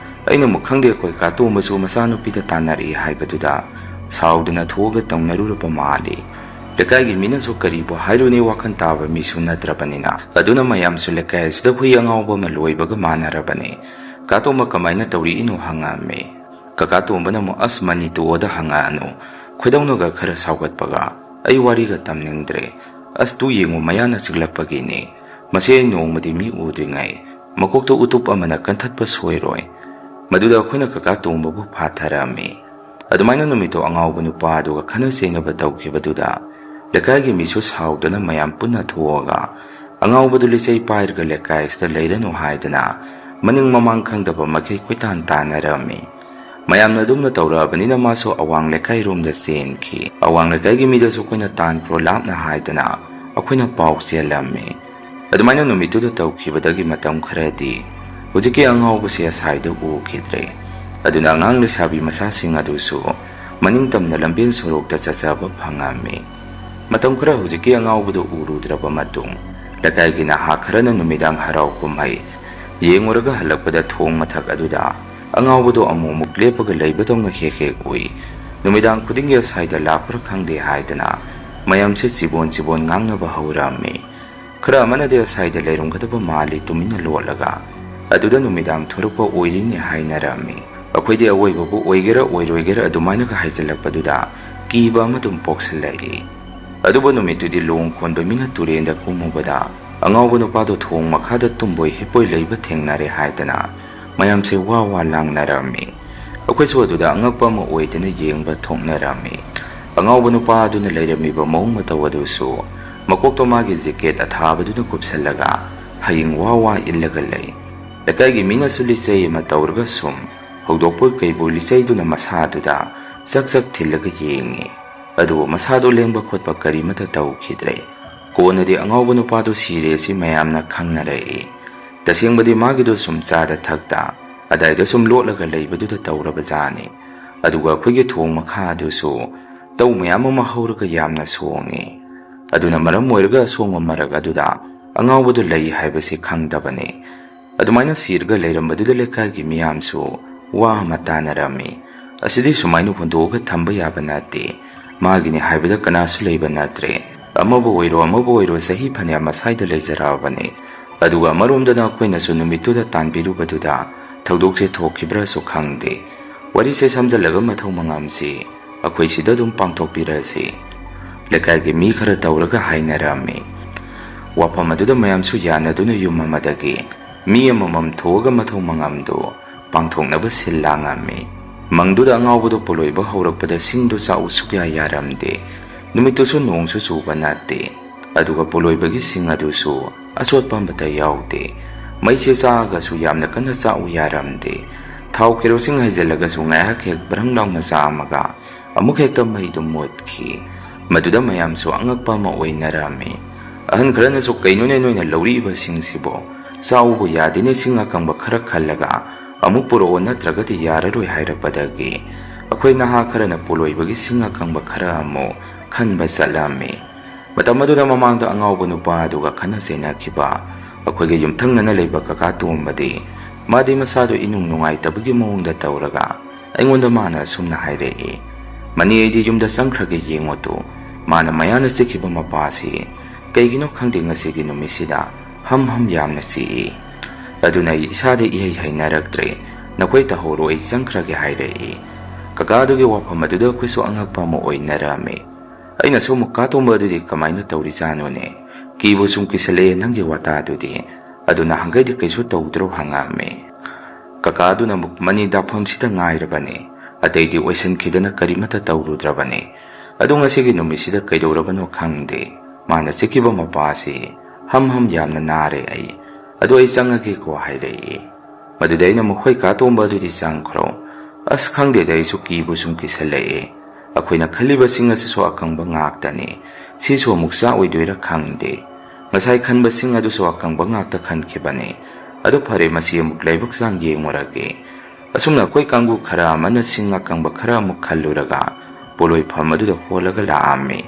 ꯑꯩꯅ ꯑꯃꯨꯛ, "ꯈꯪꯗꯦ, ꯑꯩꯈꯣꯏ ꯀꯥꯇꯣꯝꯕꯁꯨ ꯃꯆꯥꯅꯨꯄꯤꯗ ꯇꯥꯟꯅꯔꯛꯏ" ꯍꯥꯏꯕꯗꯨꯗ ꯁꯥꯎꯗꯅ ꯊꯣꯛꯑꯒ ꯇꯧꯅꯔꯨꯔꯕ ꯃꯥꯜꯂꯤ꯫ ꯂꯩꯀꯥꯏꯒꯤ ꯃꯤꯅꯁꯨ ꯀꯔꯤꯕꯨ ꯍꯥꯏꯔꯨꯅꯤ, ꯋꯥꯈꯜ ꯇꯥꯕ ꯃꯤꯁꯨ ꯅꯠꯇ꯭ꯔꯕꯅꯤꯅ꯫ ꯑꯗꯨꯅ ꯃꯌꯥꯝꯁꯨ ꯂꯩꯀꯥꯏ ꯑꯁꯤꯗ ꯍꯨꯏ ꯑꯉꯥꯎꯕ ꯑꯃ ꯂꯣꯏꯕꯒ ꯃꯥꯟꯅꯔꯕꯅꯤ꯫ "ꯀꯥꯇꯣꯝꯕ ꯀꯃꯥꯏꯅ ꯇꯧꯔꯛꯏꯅꯣ?" ꯍꯪꯉꯛꯑꯝꯃꯤ꯫ ꯀꯀꯥ ꯇꯣꯝꯕꯅ ꯑꯃꯨꯛ, "ꯑꯁ, ꯃꯅꯤ ꯇꯣꯛꯑꯣꯗ ꯍꯪꯉꯛꯑꯅꯨ꯫ ꯈꯣꯏꯗꯧꯅꯒ ꯈꯔ ꯁꯥꯎꯒꯠꯄꯒ ꯑꯩ ꯋꯥꯔꯤꯒ ꯇꯝꯅꯤꯡꯗ꯭ꯔꯦ꯫ ꯑꯁ, ꯇꯨ ꯌꯦꯡꯉꯨ, ꯃꯌꯥꯅ ꯆꯤꯛꯂꯛꯄꯒꯤꯅꯤ꯫ ꯃꯁꯤ ꯑꯩ ꯅꯣꯡꯃꯗꯤ ꯃꯤ ꯎꯗ꯭ꯔꯤꯉꯩ ꯃꯀꯣꯛꯇ ꯎꯇꯨꯞ ꯑꯃꯅ ꯀꯟꯊꯠꯄ ꯁꯣꯏꯔꯣꯏ"꯫ ꯃꯗꯨꯗ ꯑꯩꯈꯣꯏꯅ ꯀꯀꯥ ꯇꯣꯝꯕꯕꯨ ꯐꯥꯊꯔꯝꯃꯤ꯫ ꯑꯗꯨꯃꯥꯏꯅ ꯅꯨꯃꯤꯠꯇꯣ ꯑꯉꯥꯎꯕ ꯅꯨꯄꯥ ꯑꯗꯨꯒ ꯈꯠꯅ ꯆꯩꯅꯕ ꯇꯧꯈꯤꯕꯗꯨꯗ ꯂꯩꯀꯥꯏꯒꯤ ꯃꯤꯁꯨ ꯁꯥꯎꯗꯅ ꯃꯌꯥꯝ ꯄꯨꯟꯅ ꯊꯣꯛꯑꯒ ꯑꯉꯥꯎꯕꯗꯨ ꯂꯤꯆꯩ ꯄꯥꯏꯔꯒ ꯂꯩꯀꯥꯏ ꯑꯁꯤꯗ ꯂꯩꯔꯅꯨ ꯍꯥꯏꯗꯅ ꯃꯅꯤꯡ ꯃꯃꯥꯡ ꯈꯪꯗꯕ ꯃꯈꯩ ꯀꯣꯏꯇꯥꯟ ꯇꯥꯟꯅꯔꯝꯃꯤ꯫ ꯃꯌꯥꯝꯅ ꯑꯗꯨꯝꯅ ꯇꯧꯔꯛꯑꯕꯅꯤꯅ ꯃꯥꯁꯨ ꯑꯋꯥꯡ ꯂꯩꯀꯥꯏꯔꯣꯝꯗ ꯆꯦꯟꯈꯤ꯫ ꯑꯋꯥꯡ ꯂꯩꯀꯥꯏꯒꯤ ꯃꯤꯗꯁꯨ ꯑꯩꯈꯣꯏꯅ ꯇꯥꯟꯈ꯭ꯔꯣ ꯂꯥꯞꯅ ꯍꯥꯏꯗꯅ ꯑꯩꯈꯣꯏꯅ ꯄꯥꯎ ꯆꯦꯜꯂꯝꯃꯤ꯫ ꯑꯗꯨꯃꯥꯏꯅ ꯅꯨꯃꯤꯠꯇꯨꯗ ꯇꯧꯈꯤꯕꯗꯒꯤ ꯃꯇꯝ ꯈꯔꯗꯤ ꯍꯧꯖꯤꯛꯀꯤ ꯑꯉꯥꯎꯕꯁꯦ ꯑꯁꯥꯏꯗ ꯎꯈꯤꯗ꯭ꯔꯦ꯫ ꯑꯗꯨꯅ ꯑꯉꯥꯡ ꯂꯩꯁꯥꯕꯤ ꯃꯆꯥꯁꯤꯡ ꯑꯗꯨꯁꯨ ꯃꯅꯤꯡ ꯇꯝꯅ ꯂꯝꯕꯦꯟ ꯁꯣꯔꯣꯛꯇ ꯆꯠꯆꯕ ꯐꯪꯉꯝꯃꯤ꯫ ꯃꯇꯝ ꯈꯔ ꯍꯧꯖꯤꯛꯀꯤ ꯑꯉꯥꯎꯕꯗꯨ ꯎꯔꯨꯗ꯭ꯔꯕ ꯃꯇꯨꯡ, ꯂꯩꯀꯥꯏꯒꯤ ꯅꯍꯥ ꯈꯔꯅ ꯅꯨꯃꯤꯗꯥꯡ ꯍꯔꯥꯎ ꯀꯨꯝꯍꯩ ꯌꯦꯡꯉꯨꯔꯒ ꯍꯜꯂꯛꯄꯗ ꯊꯣꯡ ꯃꯊꯛ ꯑꯗꯨꯗ ꯑꯉꯥꯎꯕꯗꯨ ꯑꯃꯨꯛ ꯑꯃꯨꯛ ꯂꯦꯞꯄꯒ ꯂꯩꯕꯗꯧꯅ ꯍꯦꯛ ꯍꯦꯛ ꯎꯏ꯫ ꯅꯨꯃꯤꯗꯥꯡ ꯈꯨꯗꯤꯡꯒꯤ ꯑꯁꯥꯏꯗ ꯂꯥꯛꯄ꯭ꯔꯥ ꯈꯪꯗꯦ ꯍꯥꯏꯗꯅ ꯃꯌꯥꯝꯁꯦ ꯆꯤꯕꯣꯟ ꯆꯤꯕꯣꯟ ꯉꯥꯡꯅꯕ ꯍꯧꯔꯝꯃꯤ꯫ ꯈꯔ ꯑꯃꯅꯗꯤ ꯑꯁꯥꯏꯗ ꯂꯩꯔꯝꯒꯗꯕ ꯃꯥꯜꯂꯤ ꯇꯨꯃꯤꯟꯅ ꯂꯣꯠꯂꯒ꯫ ꯑꯗꯨꯗ ꯅꯨꯃꯤꯗꯥꯡ ꯊꯣꯔꯛꯄ ꯑꯣꯏꯔꯤꯅꯦ ꯍꯥꯏꯅꯔꯝꯃꯤ꯫ ꯑꯩꯈꯣꯏꯗꯤ ꯑꯑꯣꯏꯕꯕꯨ ꯑꯣꯏꯒꯦꯔꯥ ꯑꯣꯏꯔꯣꯏꯒꯦꯔꯥ ꯑꯗꯨꯃꯥꯏꯅꯒ ꯍꯥꯏꯖꯤꯜꯂꯛꯄꯗꯨꯗ ꯀꯤꯕ ꯑꯃ ꯑꯗꯨꯝ ꯄꯣꯛꯁꯤꯜꯂꯛꯏ꯫ ꯑꯗꯨꯕꯨ ꯅꯨꯃꯤꯠꯇꯨꯗꯤ ꯂꯣꯡ ꯈꯣꯟꯕ ꯃꯤꯅ ꯇꯨꯔꯦꯟꯗ ꯀꯨꯝꯃꯨꯕꯗ ꯑꯉꯥꯎꯕ ꯅꯨꯄꯥꯗꯣ ꯊꯣꯡ ꯃꯈꯥꯗ ꯇꯨꯝꯕꯣꯏ ꯍꯤꯞꯄꯣꯏ ꯂꯩꯕ ꯊꯦꯡꯅꯔꯦ ꯍꯥꯏꯗꯅ ꯃꯌꯥꯝꯁꯦ ꯋꯥ ꯋꯥ ꯂꯥꯡꯅꯔꯝꯃꯤ꯫ ꯑꯩꯈꯣꯏꯁꯨ ꯑꯗꯨꯗ ꯑꯉꯛꯄ ꯑꯃ ꯑꯣꯏꯗꯅ ꯌꯦꯡꯕ ꯊꯣꯛꯅꯔꯝꯃꯤ꯫ ꯑꯉꯥꯎꯕ ꯅꯨꯄꯥ ꯑꯗꯨꯅ ꯂꯩꯔꯝꯃꯤꯕ ꯃꯑꯣꯡ ꯃꯇꯧ ꯑꯗꯨꯁꯨ ꯃꯀꯣꯛꯇꯣ ꯃꯥꯒꯤ ꯖꯦꯀꯦꯠ ꯑꯊꯥꯕꯗꯨꯅ ꯀꯨꯞꯁꯜꯂꯒ ꯍꯌꯤꯡ ꯋꯥ ꯋꯥ ꯏꯜꯂꯒ ꯂꯩ꯫ ꯂꯩꯀꯥꯏꯒꯤ ꯃꯤꯅꯁꯨ ꯂꯤꯆꯩ ꯑꯃ ꯇꯧꯔꯒ ꯁꯨꯝ ꯍꯧꯗꯣꯛꯄꯣꯏ ꯀꯩꯕꯣꯏ ꯂꯤꯆꯩꯗꯨꯅ ꯃꯁꯥꯗꯨꯗ ꯆꯛ ꯆꯛ ꯊꯤꯜꯂꯒ ꯌꯦꯡꯉꯤ꯫ ꯑꯗꯨꯕꯨ ꯃꯁꯥꯗꯣ ꯂꯦꯡꯕ ꯈꯣꯠꯄ ꯀꯔꯤꯃꯠꯇ ꯇꯧꯈꯤꯗ꯭ꯔꯦ꯫ ꯀꯣꯟꯅꯗꯤ ꯑꯉꯥꯎꯕ ꯅꯨꯄꯥꯗꯣ ꯁꯤꯔꯦ ꯑꯁꯤ ꯃꯌꯥꯝꯅ ꯈꯪꯅꯔꯛꯏ꯫ ꯇꯁꯦꯡꯕꯗꯤ ꯃꯥꯒꯤꯗꯣ ꯁꯨꯝ ꯆꯥꯗ ꯊꯛꯇ ꯑꯗꯥꯏꯗ ꯁꯨꯝ ꯂꯣꯠꯂꯒ ꯂꯩꯕꯗꯨꯗ ꯇꯧꯔꯕ ꯖꯥꯠꯅꯤ꯫ ꯑꯗꯨꯒ ꯑꯩꯈꯣꯏꯒꯤ ꯊꯣꯡ ꯃꯈꯥ ꯑꯗꯨꯁꯨ ꯇꯧ ꯃꯌꯥꯝ ꯑꯃ ꯍꯧꯔꯒ ꯌꯥꯝꯅ ꯁꯣꯡꯉꯤ꯫ ꯑꯗꯨꯅ ꯃꯔꯝ ꯑꯣꯏꯔꯒ ꯑꯁꯣꯡꯕ ꯃꯔꯛ ꯑꯗꯨꯗ ꯑꯉꯥꯎꯕꯗꯨ ꯂꯩ ꯍꯥꯏꯕꯁꯤ ꯈꯪꯗꯕꯅꯤ꯫ ꯑꯗꯨꯃꯥꯏꯅ ꯁꯤꯔꯒ ꯂꯩꯔꯝꯕꯗꯨꯗ ꯂꯩꯀꯥꯏꯒꯤ ꯃꯤꯌꯥꯝꯁꯨ ꯋꯥ ꯑꯃ ꯇꯥꯅꯔꯝꯃꯤ꯫ ꯑꯁꯤꯗꯤ ꯁꯨꯃꯥꯏꯅ ꯍꯨꯟꯗꯣꯛꯑꯒ ꯊꯝꯕ ꯌꯥꯕ ꯅꯠꯇꯦ꯫ ꯃꯥꯒꯤꯅꯤ ꯍꯥꯏꯕꯗ ꯀꯅꯥꯁꯨ ꯂꯩꯕ ꯅꯠꯇ꯭ꯔꯦ꯫ ꯑꯃꯕꯨ ꯑꯣꯏꯔꯣ ꯑꯃꯕꯨ ꯑꯣꯏꯔꯣ ꯆꯍꯤ ꯐꯅꯌꯥꯝ ꯑꯁꯥꯏꯗ ꯂꯩꯖꯔꯛꯑꯕꯅꯤ꯫ ꯑꯗꯨꯒ ꯑꯃꯔꯣꯝꯗꯅ ꯑꯩꯈꯣꯏꯅꯁꯨ ꯅꯨꯃꯤꯠꯇꯨꯗ ꯇꯥꯟꯕꯤꯔꯨꯕꯗꯨꯗ ꯊꯧꯗꯣꯛꯁꯦ ꯊꯣꯛꯈꯤꯕ꯭ꯔꯥꯁꯨ ꯈꯪꯗꯦ꯫ ꯋꯥꯔꯤꯁꯦ ꯁꯝꯖꯜꯂꯒ ꯃꯊꯧ ꯃꯉꯝꯁꯤ ꯑꯩꯈꯣꯏ ꯁꯤꯗ ꯑꯗꯨꯝ ꯄꯥꯡꯊꯣꯛꯄꯤꯔꯁꯤ꯫ ꯂꯩꯀꯥꯏꯒꯤ ꯃꯤ ꯈꯔ ꯇꯧꯔꯒ ꯍꯥꯏꯅꯔꯝꯃꯤ꯫ ꯋꯥꯐꯝ ꯑꯗꯨꯗ ꯃꯌꯥꯝꯁꯨ ꯌꯥꯅꯗꯨꯅ ꯌꯨꯝ ꯑꯃꯗꯒꯤ ꯃꯤ ꯑꯃꯃꯝ ꯊꯣꯛꯑꯒ ꯃꯊꯧ ꯃꯉꯝꯗꯨ ꯄꯥꯡꯊꯣꯛꯅꯕ ꯁꯤꯜ ꯂꯥꯡꯉꯝꯃꯤ꯫ ꯃꯪꯗꯨꯗ ꯑꯉꯥꯎꯕꯗꯨ ꯄꯣꯂꯣꯏꯕ ꯍꯧꯔꯛꯄꯗ ꯁꯤꯡꯗꯨ ꯆꯥꯛꯎ ꯁꯨꯛꯌꯥ ꯌꯥꯔꯝꯗꯦ꯫ ꯅꯨꯃꯤꯠꯇꯨꯁꯨ ꯅꯣꯡꯁꯨ ꯆꯨꯕ ꯅꯠꯇꯦ꯫ ꯑꯗꯨꯒ ꯄꯣꯂꯣꯏꯕꯒꯤ ꯁꯤꯡ ꯑꯗꯨꯁꯨ ꯑꯆꯣꯠꯄ ꯑꯃꯠꯇ ꯌꯥꯎꯗꯦ꯫ ꯃꯩꯁꯦ ꯆꯥꯛꯑꯒꯁꯨ ꯌꯥꯝꯅ ꯀꯟꯅ ꯆꯥꯛꯎ ꯌꯥꯔꯝꯗꯦ꯫ ꯊꯥꯎ ꯀꯦꯔꯣꯁꯤꯟ ꯍꯩꯖꯤꯜꯂꯒꯁꯨ ꯉꯥꯏꯍꯥꯛ ꯍꯦꯛ ꯕ꯭ꯔꯪ ꯂꯥꯎꯅ ꯆꯥꯛꯑꯝꯃꯒ ꯑꯃꯨꯛ ꯍꯦꯛꯇ ꯃꯩꯗꯨ ꯃꯨꯠꯈꯤ꯫ ꯃꯗꯨꯗ ꯃꯌꯥꯝꯁꯨ ꯑꯉꯛꯄ ꯑꯃ ꯑꯣꯏꯅꯔꯝꯃꯤ꯫ ꯑꯍꯟ ꯈꯔꯅꯁꯨ "ꯀꯩꯅꯣꯅꯦ ꯅꯣꯏꯅ ꯂꯧꯔꯛꯏꯕꯁꯤꯡꯁꯤꯕꯣ? ꯆꯥꯎꯕ ꯌꯥꯗꯦꯅꯦ, ꯁꯤꯡ ꯑꯀꯪꯕ ꯈꯔ ꯈꯜꯂꯒ ꯑꯃꯨꯛ ꯄꯨꯔꯛꯑꯣ, ꯅꯠꯇ꯭ꯔꯒꯗꯤ ꯌꯥꯔꯔꯣꯏ" ꯍꯥꯏꯔꯛꯄꯗꯒꯤ ꯑꯩꯈꯣꯏ ꯅꯍꯥ ꯈꯔꯅ ꯄꯣꯂꯣꯏꯕꯒꯤ ꯁꯤꯡ ꯑꯀꯪꯕ ꯈꯔ ꯑꯃꯨꯛ ꯈꯟꯕ ꯆꯠꯂꯝꯃꯤ꯫ ꯃꯇꯝ ꯑꯗꯨꯗ ꯃꯃꯥꯡꯗ ꯑꯉꯥꯎꯕ ꯅꯨꯄꯥ ꯑꯗꯨꯒ ꯈꯠꯅ ꯆꯩꯅꯈꯤꯕ ꯑꯩꯈꯣꯏꯒ ꯌꯨꯝꯊꯪꯅꯅ ꯂꯩꯕ ꯀꯀꯥ ꯇꯣꯝꯕꯗꯤ ꯃꯥꯗꯤ ꯃꯁꯥꯗꯨ ꯏꯅꯨꯡ ꯅꯨꯡꯉꯥꯏꯇꯕꯒꯤ ꯃꯑꯣꯡꯗ ꯇꯧꯔꯒ ꯑꯩꯉꯣꯟꯗ ꯃꯥꯅ ꯑꯁꯨꯝꯅ ꯍꯥꯏꯔꯛꯏ, "ꯃꯅꯤ, ꯑꯩꯗꯤ ꯌꯨꯝꯗ ꯆꯪꯈ꯭ꯔꯒ ꯌꯦꯡꯉꯨ ꯇꯨ, ꯃꯥꯅ ꯃꯌꯥꯅ ꯆꯤꯛꯈꯤꯕ ꯃꯄꯥꯁꯤ ꯀꯩꯒꯤꯅꯣ ꯈꯪꯗꯦ, ꯉꯁꯤꯒꯤ ꯅꯨꯃꯤꯠꯁꯤꯗ ꯍꯝ ꯍꯝ ꯌꯥꯝꯅ ꯆꯤꯛꯏ꯫ ꯑꯗꯨꯅ ꯑꯩ ꯏꯁꯥꯗ ꯏꯍꯩ ꯍꯩꯅꯔꯛꯇ꯭ꯔꯦ꯫ "ꯅꯈꯣꯏ ꯇꯧꯍꯧꯔꯣ, ꯑꯩ ꯆꯪꯈ꯭ꯔꯒꯦ" ꯍꯥꯏꯔꯛꯏ꯫ ꯀꯀꯥ ꯑꯗꯨꯒꯤ ꯋꯥꯐꯝ ꯑꯗꯨꯗ ꯑꯩꯈꯣꯏꯁꯨ ꯑꯉꯛꯄ ꯑꯃ ꯑꯣꯏꯅꯔꯝꯃꯤ꯫ ꯑꯩꯅꯁꯨ ꯑꯃꯨꯛ, "ꯀꯥ ꯇꯣꯝꯕ ꯑꯗꯨꯗꯤ ꯀꯃꯥꯏꯅ ꯇꯧꯔꯤꯖꯥꯠꯅꯣꯅꯦ? ꯀꯤꯕꯨ ꯁꯨꯝ ꯀꯤꯁꯜꯂꯛꯑꯦ ꯅꯪꯒꯤ ꯋꯥꯇꯥꯗꯨꯗꯤ꯫ ꯑꯗꯨ ꯅꯍꯥꯟꯈꯩꯗꯤ ꯀꯩꯁꯨ ꯇꯧꯗ꯭ꯔꯣ?" ꯍꯪꯉꯛꯑꯝꯃꯤ꯫ ꯀꯀꯥ ꯑꯗꯨꯅ ꯑꯃꯨꯛ, "ꯃꯅꯤ ꯗꯥꯛꯐꯝꯁꯤꯗ ꯉꯥꯏꯔꯕꯅꯤ, ꯑꯇꯩꯗꯤ ꯑꯣꯏꯁꯤꯟꯈꯤꯗꯅ ꯀꯔꯤꯃꯠꯇ ꯇꯧꯔꯨꯗ꯭ꯔꯕꯅꯤ꯫ ꯑꯗꯨ ꯉꯁꯤꯒꯤ ꯅꯨꯃꯤꯠꯁꯤꯗ ꯀꯩꯗꯧꯔꯕꯅꯣ ꯈꯪꯗꯦ, ꯃꯥꯅ ꯆꯤꯛꯈꯤꯕ ꯃꯄꯥꯁꯤ ꯍꯝ ꯍꯝ ꯌꯥꯝꯅ ꯅꯥꯔꯦ ꯑꯩ꯫ ꯑꯗꯨ ꯑꯩ ꯆꯪꯉꯒꯦꯀꯣ" ꯍꯥꯏꯔꯛꯏ꯫ ꯃꯗꯨꯗ ꯑꯩꯅ, "ꯃꯈꯣꯏ ꯀꯥ ꯇꯣꯝꯕ ꯑꯗꯨꯗꯤ ꯆꯪꯈ꯭ꯔꯣ꯫ ꯑꯁ, ꯈꯪꯗꯦꯗ, ꯑꯩꯁꯨ ꯀꯤꯕꯨ ꯁꯨꯝ ꯀꯤꯁꯜꯂꯛꯑꯦ꯫ ꯑꯩꯈꯣꯏꯅ ꯈꯜꯂꯤꯕꯁꯤꯡ ꯑꯁꯤꯁꯨ ꯑꯀꯪꯕ ꯉꯥꯛꯇꯅꯤ꯫ ꯁꯤꯁꯨ ꯑꯃꯨꯛ ꯆꯥꯛ ꯑꯣꯏꯗꯣꯏꯔꯥ ꯈꯪꯗꯦ꯫ ꯉꯁꯥꯏ ꯈꯟꯕꯁꯤꯡ ꯑꯗꯨꯁꯨ ꯑꯀꯪꯕ ꯉꯥꯛꯇ ꯈꯟꯈꯤꯕꯅꯤ꯫ ꯑꯗꯨ ꯐꯔꯦ, ꯃꯁꯤ ꯑꯃꯨꯛ ꯂꯥꯏꯕꯛ ꯆꯥꯡ ꯌꯦꯡꯉꯨꯔꯒꯦ"꯫ ꯑꯁꯨꯝꯅ ꯑꯩꯈꯣꯏ ꯀꯥꯡꯕꯨ ꯈꯔ ꯑꯃꯅ ꯁꯤꯡ ꯑꯀꯪꯕ ꯈꯔ ꯑꯃꯨꯛ ꯈꯜꯂꯨꯔꯒ ꯄꯣꯂꯣꯏꯐꯝ ꯑꯗꯨꯗ ꯍꯣꯜꯂꯒ ꯂꯥꯛꯑꯝꯃꯤ꯫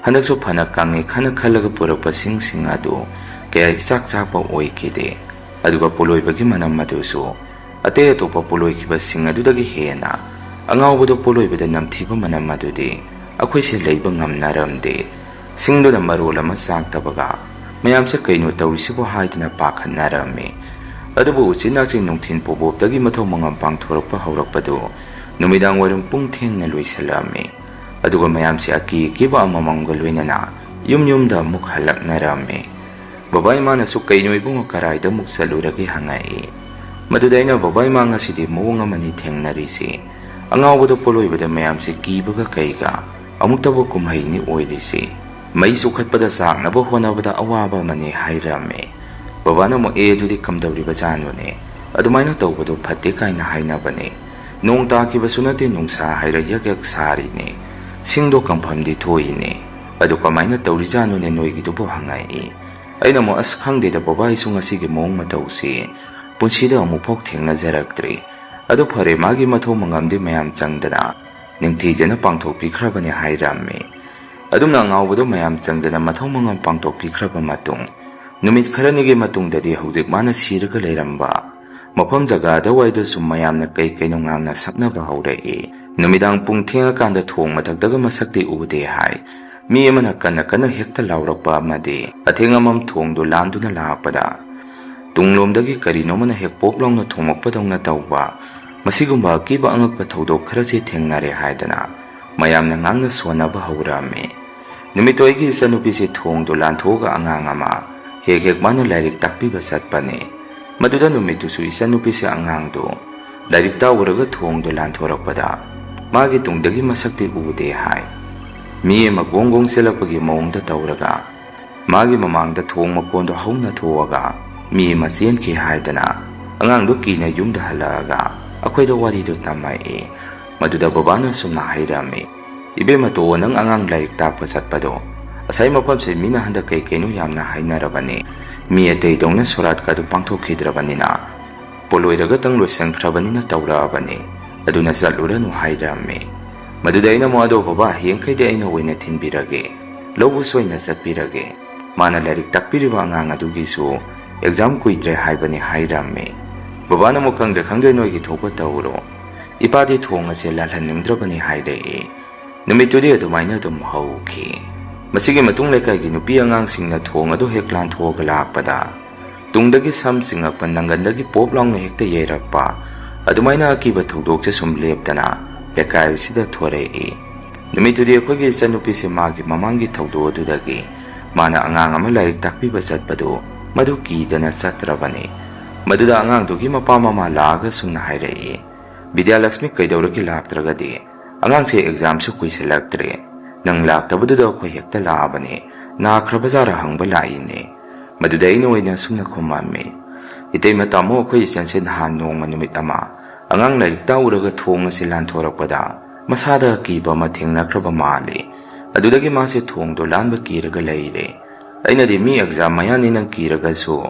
ꯍꯟꯗꯛꯁꯨ ꯐꯅ ꯀꯪꯉꯦ ꯈꯟꯅ ꯈꯜꯂꯒ ꯄꯨꯔꯛꯄ ꯁꯤꯡꯁꯤꯡ ꯑꯗꯨ ꯀꯌꯥ ꯏꯆꯥꯛ ꯆꯥꯛꯄ ꯑꯣꯏꯈꯤꯗꯦ꯫ ꯑꯗꯨꯒ ꯄꯣꯂꯣꯏꯕꯒꯤ ꯃꯅꯝ ꯑꯗꯨꯁꯨ ꯑꯇꯩ ꯑꯇꯣꯞꯄ ꯄꯣꯂꯣꯏꯈꯤꯕꯁꯤꯡ ꯑꯗꯨꯗꯒꯤ ꯍꯦꯟꯅ ꯑꯉꯥꯎꯕꯗꯣ ꯄꯣꯂꯣꯏꯕꯗ ꯅꯝꯊꯤꯕ ꯃꯅꯝ ꯑꯗꯨꯗꯤ ꯑꯩꯈꯣꯏꯁꯦ ꯂꯩꯕ ꯉꯝꯅꯔꯝꯗꯦ꯫ ꯁꯤꯡꯗꯨꯅ ꯃꯔꯣꯜ ꯑꯃ ꯆꯥꯛꯇꯕꯒ ꯃꯌꯥꯝꯁꯦ "ꯀꯩꯅꯣ ꯇꯧꯔꯤꯁꯤꯕꯣ?" ꯍꯥꯏꯗꯨꯅ ꯄꯥꯈꯠꯅꯔꯝꯃꯤ꯫ ꯑꯗꯨꯕꯨ ꯎꯆꯤꯟ ꯅꯥꯆꯤꯟ ꯅꯨꯡꯊꯤꯜ ꯄꯣꯕꯣꯞꯇꯒꯤ ꯃꯊꯧ ꯃꯉꯝ ꯄꯥꯡꯊꯣꯔꯛꯄ ꯍꯧꯔꯛꯄꯗꯨ ꯅꯨꯃꯤꯗꯥꯡ ꯋꯥꯏꯔꯝ ꯄꯨꯡ ꯊꯦꯡꯅ ꯂꯣꯏꯁꯤꯜꯂꯛꯑꯝꯃꯤ꯫ ꯑꯗꯨꯒ ꯃꯌꯥꯝꯁꯦ ꯑꯀꯤ ꯑꯀꯤꯕ ꯑꯃꯃꯝꯒ ꯂꯣꯏꯅꯅ ꯌꯨꯝ ꯌꯨꯝꯗ ꯑꯃꯨꯛ ꯍꯜꯂꯛꯅꯔꯝꯃꯤ꯫ ꯕꯕꯥ ꯏꯃꯥꯅꯁꯨ "ꯀꯩꯅꯣ ꯏꯕꯨꯡꯉꯣ, ꯀꯔꯥꯏꯗ ꯑꯃꯨꯛ ꯆꯠꯂꯨꯔꯒꯦ?" ꯍꯪꯉꯛꯏ꯫ ꯃꯗꯨꯗ ꯑꯩꯅ, "ꯕꯕꯥ ꯏꯃꯥ, ꯉꯁꯤꯗꯤ ꯃꯑꯣꯡ ꯑꯃꯅꯤ ꯊꯦꯡꯅꯔꯤꯁꯤ꯫ ꯑꯉꯥꯎꯕꯗꯣ ꯄꯣꯂꯣꯏꯕꯗ ꯃꯌꯥꯝꯁꯦ ꯀꯤꯕꯒ ꯀꯩꯒ ꯑꯃꯨꯛꯇꯕꯨ ꯀꯨꯝꯍꯩꯅꯤ ꯑꯣꯏꯔꯤꯁꯤ꯫ ꯃꯩ ꯆꯨꯈꯠꯄꯗ ꯆꯥꯛꯅꯕ ꯍꯣꯠꯅꯕꯗ ꯑꯋꯥꯕ ꯑꯃꯅꯤ" ꯍꯥꯏꯔꯝꯃꯤ꯫ ꯕꯕꯥꯅ ꯑꯃꯨꯛ, "ꯑꯦ, ꯑꯗꯨꯗꯤ ꯀꯝꯗꯧꯔꯤꯕꯖꯥꯠꯅꯣꯅꯦ? ꯑꯗꯨꯃꯥꯏꯅ ꯇꯧꯕꯗꯣ ꯐꯠꯇꯦ ꯀꯥꯏꯅ ꯍꯥꯏꯅꯕꯅꯦ꯫ ꯅꯣꯡ ꯇꯥꯈꯤꯕꯁꯨ ꯅꯠꯇꯦ, ꯅꯨꯡꯁꯥ ꯍꯥꯏꯔ ꯌꯛ ꯌꯛ ꯁꯥꯔꯤꯅꯦ꯫ ꯁꯤꯡꯗꯣ ꯀꯪꯐꯝꯗꯤ ꯊꯣꯛꯏꯅꯦ꯫ ꯑꯗꯨ ꯀꯃꯥꯏꯅ ꯇꯧꯔꯤꯖꯥꯠꯅꯣꯅꯦ ꯅꯣꯏꯒꯤꯗꯨꯕꯨ?" ꯍꯪꯉꯛꯏ꯫ ꯑꯩꯅ ꯑꯃꯨꯛ, "ꯑꯁ, ꯈꯪꯗꯦꯗ ꯕꯕꯥ, ꯑꯩꯁꯨ ꯉꯁꯤꯒꯤ ꯃꯑꯣꯡ ꯃꯇꯧꯁꯤ ꯄꯨꯟꯁꯤꯗ ꯑꯃꯨꯛꯐꯥꯎ ꯊꯦꯡꯅꯖꯔꯛꯇ꯭ꯔꯤ꯫ ꯑꯗꯨ ꯐꯔꯦ, ꯃꯥꯒꯤ ꯃꯊꯧ ꯃꯉꯝꯗꯤ ꯃꯌꯥꯝ ꯆꯪꯗꯅ ꯅꯤꯡꯊꯤꯖꯅ ꯄꯥꯡꯊꯣꯛꯄꯤꯈ꯭ꯔꯕꯅꯤ" ꯍꯥꯏꯔꯝꯃꯤ꯫ ꯑꯗꯨꯝꯅ ꯑꯉꯥꯎꯕꯗꯣ ꯃꯌꯥꯝ ꯆꯪꯗꯅ ꯃꯊꯧ ꯃꯉꯝ ꯄꯥꯡꯊꯣꯛꯄꯤꯈ꯭ꯔꯕ ꯃꯇꯨꯡ, ꯅꯨꯃꯤꯠ ꯈꯔꯅꯤꯒꯤ ꯃꯇꯨꯡꯗꯗꯤ ꯍꯧꯖꯤꯛ ꯃꯥꯅ ꯁꯤꯔꯒ ꯂꯩꯔꯝꯕ ꯃꯐꯝ ꯖꯒꯥ ꯑꯗꯨꯋꯥꯏꯗꯁꯨ ꯃꯌꯥꯝꯅ ꯀꯩ ꯀꯩꯅꯣ ꯉꯥꯡꯅ ꯁꯛꯅꯕ ꯍꯧꯔꯛꯏ꯫ ꯅꯨꯃꯤꯗꯥꯡ ꯄꯨꯡ ꯊꯦꯡꯉꯀꯥꯟꯗ ꯊꯣꯡ ꯃꯊꯛꯇꯒ ꯃꯁꯛꯇꯤ ꯎꯗꯦ ꯍꯥꯏ꯫ ꯃꯤ ꯑꯃꯅ ꯀꯟꯅ ꯀꯟꯅ ꯍꯦꯛꯇ ꯂꯥꯎꯔꯛꯄ ꯑꯃꯗꯤ ꯑꯊꯦꯡ ꯑꯃꯝ ꯊꯣꯡꯗꯨ ꯂꯥꯟꯗꯨꯅ ꯂꯥꯛꯄꯗ ꯇꯨꯡꯂꯣꯝꯗꯒꯤ ꯀꯔꯤꯅꯣꯃꯅ ꯍꯦꯛ ꯄꯣꯞ ꯂꯥꯎꯅ ꯊꯣꯝꯃꯛꯄꯗꯧꯅ ꯇꯧꯕ, ꯃꯁꯤꯒꯨꯝꯕ ꯑꯀꯤꯕ ꯑꯉꯛꯄ ꯊꯧꯗꯣꯛ ꯈꯔꯁꯤ ꯊꯦꯡꯅꯔꯦ ꯍꯥꯏꯗꯅ ꯃꯌꯥꯝꯅ ꯉꯥꯡꯅ ꯁꯣꯟꯅꯕ ꯍꯧꯔꯛꯑꯝꯃꯤ꯫ ꯅꯨꯃꯤꯠꯇꯣ ꯑꯩꯒꯤ ꯏꯆꯟꯅꯨꯄꯤꯁꯤ ꯊꯣꯡꯗꯨ ꯂꯥꯟꯊꯣꯛꯑꯒ ꯑꯉꯥꯡ ꯑꯃ ꯍꯦꯛ ꯍꯦꯛ ꯃꯥꯅ ꯂꯥꯏꯔꯤꯛ ꯇꯥꯛꯄꯤꯕ ꯆꯠꯄꯅꯤ꯫ ꯃꯗꯨꯗ ꯅꯨꯃꯤꯠꯇꯨꯁꯨ ꯏꯆꯟꯅꯨꯄꯤꯁꯤ ꯑꯉꯥꯡꯗꯨ ꯂꯥꯏꯔꯤꯛ ꯇꯥꯛꯎꯔꯒ ꯊꯣꯡꯗꯨ ꯂꯥꯟꯊꯣꯔꯛꯄꯗ ꯃꯥꯒꯤ ꯇꯨꯡꯗꯒꯤ ꯃꯁꯛꯇꯤ ꯎꯗꯦ ꯍꯥꯏ꯫ ꯃꯤ ꯑꯃ ꯒꯣꯡ ꯒꯣꯡ ꯆꯦꯜꯂꯛꯄꯒꯤ ꯃꯑꯣꯡꯗ ꯇꯧꯔꯒ ꯃꯥꯒꯤ ꯃꯃꯥꯡꯗ ꯊꯣꯡ ꯃꯀꯣꯟꯗꯣ ꯍꯧꯅ ꯊꯣꯛꯑꯒ ꯃꯤ ꯑꯃ ꯆꯦꯟꯈꯤ ꯍꯥꯏꯗꯅ ꯑꯉꯥꯡꯗꯣ ꯀꯤꯅ ꯌꯨꯝꯗ ꯍꯜꯂꯛꯑꯒ ꯑꯩꯈꯣꯏꯗ ꯋꯥꯔꯤꯗꯨ ꯇꯝꯃꯛꯏ꯫ ꯃꯗꯨꯗ ꯕꯕꯥꯅ ꯑꯁꯨꯝꯅ ꯍꯥꯏꯔꯝꯃꯤ, "ꯏꯕꯦꯝꯃ, ꯇꯣꯛꯑꯣ, ꯅꯪ ꯑꯉꯥꯡ ꯂꯥꯏꯔꯤꯛ ꯇꯥꯛꯄ ꯆꯠꯄꯗꯣ꯫ ꯉꯁꯥꯏ ꯃꯐꯝꯁꯦ ꯃꯤꯅ ꯍꯟꯗꯛ ꯀꯩ ꯀꯩꯅꯣ ꯌꯥꯝꯅ ꯍꯥꯏꯅꯔꯕꯅꯤ꯫ ꯃꯤ ꯑꯇꯩꯗꯧꯅ ꯁꯣꯔꯥꯠꯀ ꯑꯗꯨ ꯄꯥꯡꯊꯣꯛꯈꯤꯗ꯭ꯔꯕꯅꯤꯅ, ꯄꯣꯂꯣꯏꯔꯒꯇꯪ ꯂꯣꯏꯁꯤꯟꯈ꯭ꯔꯕꯅꯤꯅ ꯇꯧꯔꯛꯑꯕꯅꯤ꯫ ꯑꯗꯨꯅ ꯆꯠꯂꯨꯔꯅꯨ" ꯍꯥꯏꯔꯝꯃꯤ꯫ ꯃꯗꯨꯗ ꯑꯩꯅ ꯑꯃꯨꯛ, "ꯑꯗꯣ ꯕꯕꯥ, ꯍꯌꯦꯡꯈꯩꯗꯤ ꯑꯩꯅ ꯑꯣꯏꯅ ꯊꯤꯟꯕꯤꯔꯒꯦ, ꯂꯧꯕꯁꯨ ꯑꯩꯅ ꯆꯠꯄꯤꯔꯒꯦ꯫ ꯃꯥꯅ ꯂꯥꯏꯔꯤꯛ ꯇꯥꯛꯄꯤꯔꯤꯕ ꯑꯉꯥꯡ ꯑꯗꯨꯒꯤꯁꯨ ꯑꯦꯛꯖꯥꯝ ꯀꯨꯏꯗ꯭ꯔꯦ ꯍꯥꯏꯕꯅꯤ" ꯍꯥꯏꯔꯝꯃꯤ꯫ ꯕꯕꯥꯅ ꯑꯃꯨꯛ, "ꯈꯪꯗ꯭ꯔꯦ ꯈꯪꯗ꯭ꯔꯦ, ꯅꯣꯏꯒꯤ ꯊꯣꯛꯄ ꯇꯧꯔꯣ꯫ ꯏꯄꯥꯗꯤ ꯊꯣꯡ ꯑꯁꯦ ꯂꯥꯜꯍꯟꯅꯤꯡꯗ꯭ꯔꯕꯅꯤ" ꯍꯥꯏꯔꯛꯏ꯫ ꯅꯨꯃꯤꯠꯇꯨꯗꯤ ꯑꯗꯨꯃꯥꯏꯅ ꯑꯗꯨꯝ ꯍꯧꯈꯤ꯫ ꯃꯁꯤꯒꯤ ꯃꯇꯨꯡ ꯂꯩꯀꯥꯏꯒꯤ ꯅꯨꯄꯤ ꯑꯉꯥꯡꯁꯤꯡꯅ ꯊꯣꯡ ꯑꯗꯨ ꯍꯦꯛ ꯂꯥꯟꯊꯣꯛꯑꯒ ꯂꯥꯛꯄꯗ, ꯇꯨꯡꯗꯒꯤ ꯁꯝ ꯆꯤꯡꯉꯛꯄ, ꯅꯪꯒꯟꯗꯒꯤ ꯄꯣꯞ ꯂꯥꯎꯅ ꯍꯦꯛꯇ ꯌꯩꯔꯛꯄ, ꯑꯗꯨꯃꯥꯏꯅ ꯑꯀꯤꯕ ꯊꯧꯗꯣꯛꯁꯦ ꯁꯨꯝ ꯂꯦꯞꯇꯅ ꯂꯩꯀꯥꯏ ꯑꯁꯤꯗ ꯊꯣꯔꯛꯏ꯫ ꯅꯨꯃꯤꯠꯇꯨꯗꯤ ꯑꯩꯈꯣꯏꯒꯤ ꯏꯆꯟꯅꯨꯄꯤꯁꯦ ꯃꯥꯒꯤ ꯃꯃꯥꯡꯒꯤ ꯊꯧꯗꯣꯛ ꯑꯗꯨꯗꯒꯤ ꯃꯥꯅ ꯑꯉꯥꯡ ꯑꯃ ꯂꯥꯏꯔꯤꯛ ꯇꯥꯛꯄꯤꯕ ꯆꯠꯄꯗꯨ ꯃꯗꯨ ꯀꯤꯗꯅ ꯆꯠꯇ꯭ꯔꯕꯅꯤ꯫ ꯃꯗꯨꯗ ꯑꯉꯥꯡꯗꯨꯒꯤ ꯃꯄꯥ ꯃꯃꯥ ꯂꯥꯛꯑꯒ ꯁꯨꯝꯅ ꯍꯥꯏꯔꯛꯏ, "ꯕꯤꯗ꯭ꯌꯥꯂꯛꯁꯃꯤ, ꯀꯩꯗꯧꯔꯒꯦ ꯂꯥꯛꯇ꯭ꯔꯒꯗꯤ? ꯑꯉꯥꯡꯁꯦ ꯑꯦꯛꯖꯥꯝꯁꯨ ꯀꯨꯏꯁꯤꯜꯂꯛꯇ꯭ꯔꯦ꯫ ꯅꯪ ꯂꯥꯛꯇꯕꯗꯨꯗ ꯑꯩꯈꯣꯏ ꯍꯦꯛꯇ ꯂꯥꯛꯑꯕꯅꯦ꯫ ꯅꯥꯈ꯭ꯔꯕꯖꯥꯔ ꯍꯪꯕ ꯂꯥꯛꯏꯅꯦ꯫" ꯃꯗꯨꯗ ꯑꯩꯅ ꯑꯣꯏꯅ ꯁꯨꯝꯅ ꯈꯨꯝꯃꯝꯃꯤ, "ꯏꯇꯩꯃ, ꯇꯥꯃꯣ, ꯑꯩꯈꯣꯏ ꯏꯆꯟꯁꯦ ꯅꯍꯥꯟ ꯅꯣꯡꯃ ꯅꯨꯃꯤꯠ ꯑꯃ ꯑꯉꯥꯡ ꯂꯥꯏꯔꯤꯛ ꯇꯥꯛꯎꯔꯒ ꯊꯣꯡ ꯑꯁꯤ ꯂꯥꯟꯊꯣꯔꯛꯄꯗ ꯃꯁꯥꯗ ꯑꯀꯤꯕ ꯑꯃ ꯊꯦꯡꯅꯈ꯭ꯔꯕ ꯃꯥꯜꯂꯤ꯫ ꯑꯗꯨꯗꯒꯤ ꯃꯥꯁꯦ ꯊꯣꯡꯗꯣ ꯂꯥꯟꯕ ꯀꯤꯔꯒ ꯂꯩꯔꯦ꯫ ꯑꯩꯅꯗꯤ ꯃꯤ ꯑꯦꯛꯖꯥꯝ ꯃꯌꯥꯅꯤ, ꯅꯪ ꯀꯤꯔꯒꯁꯨ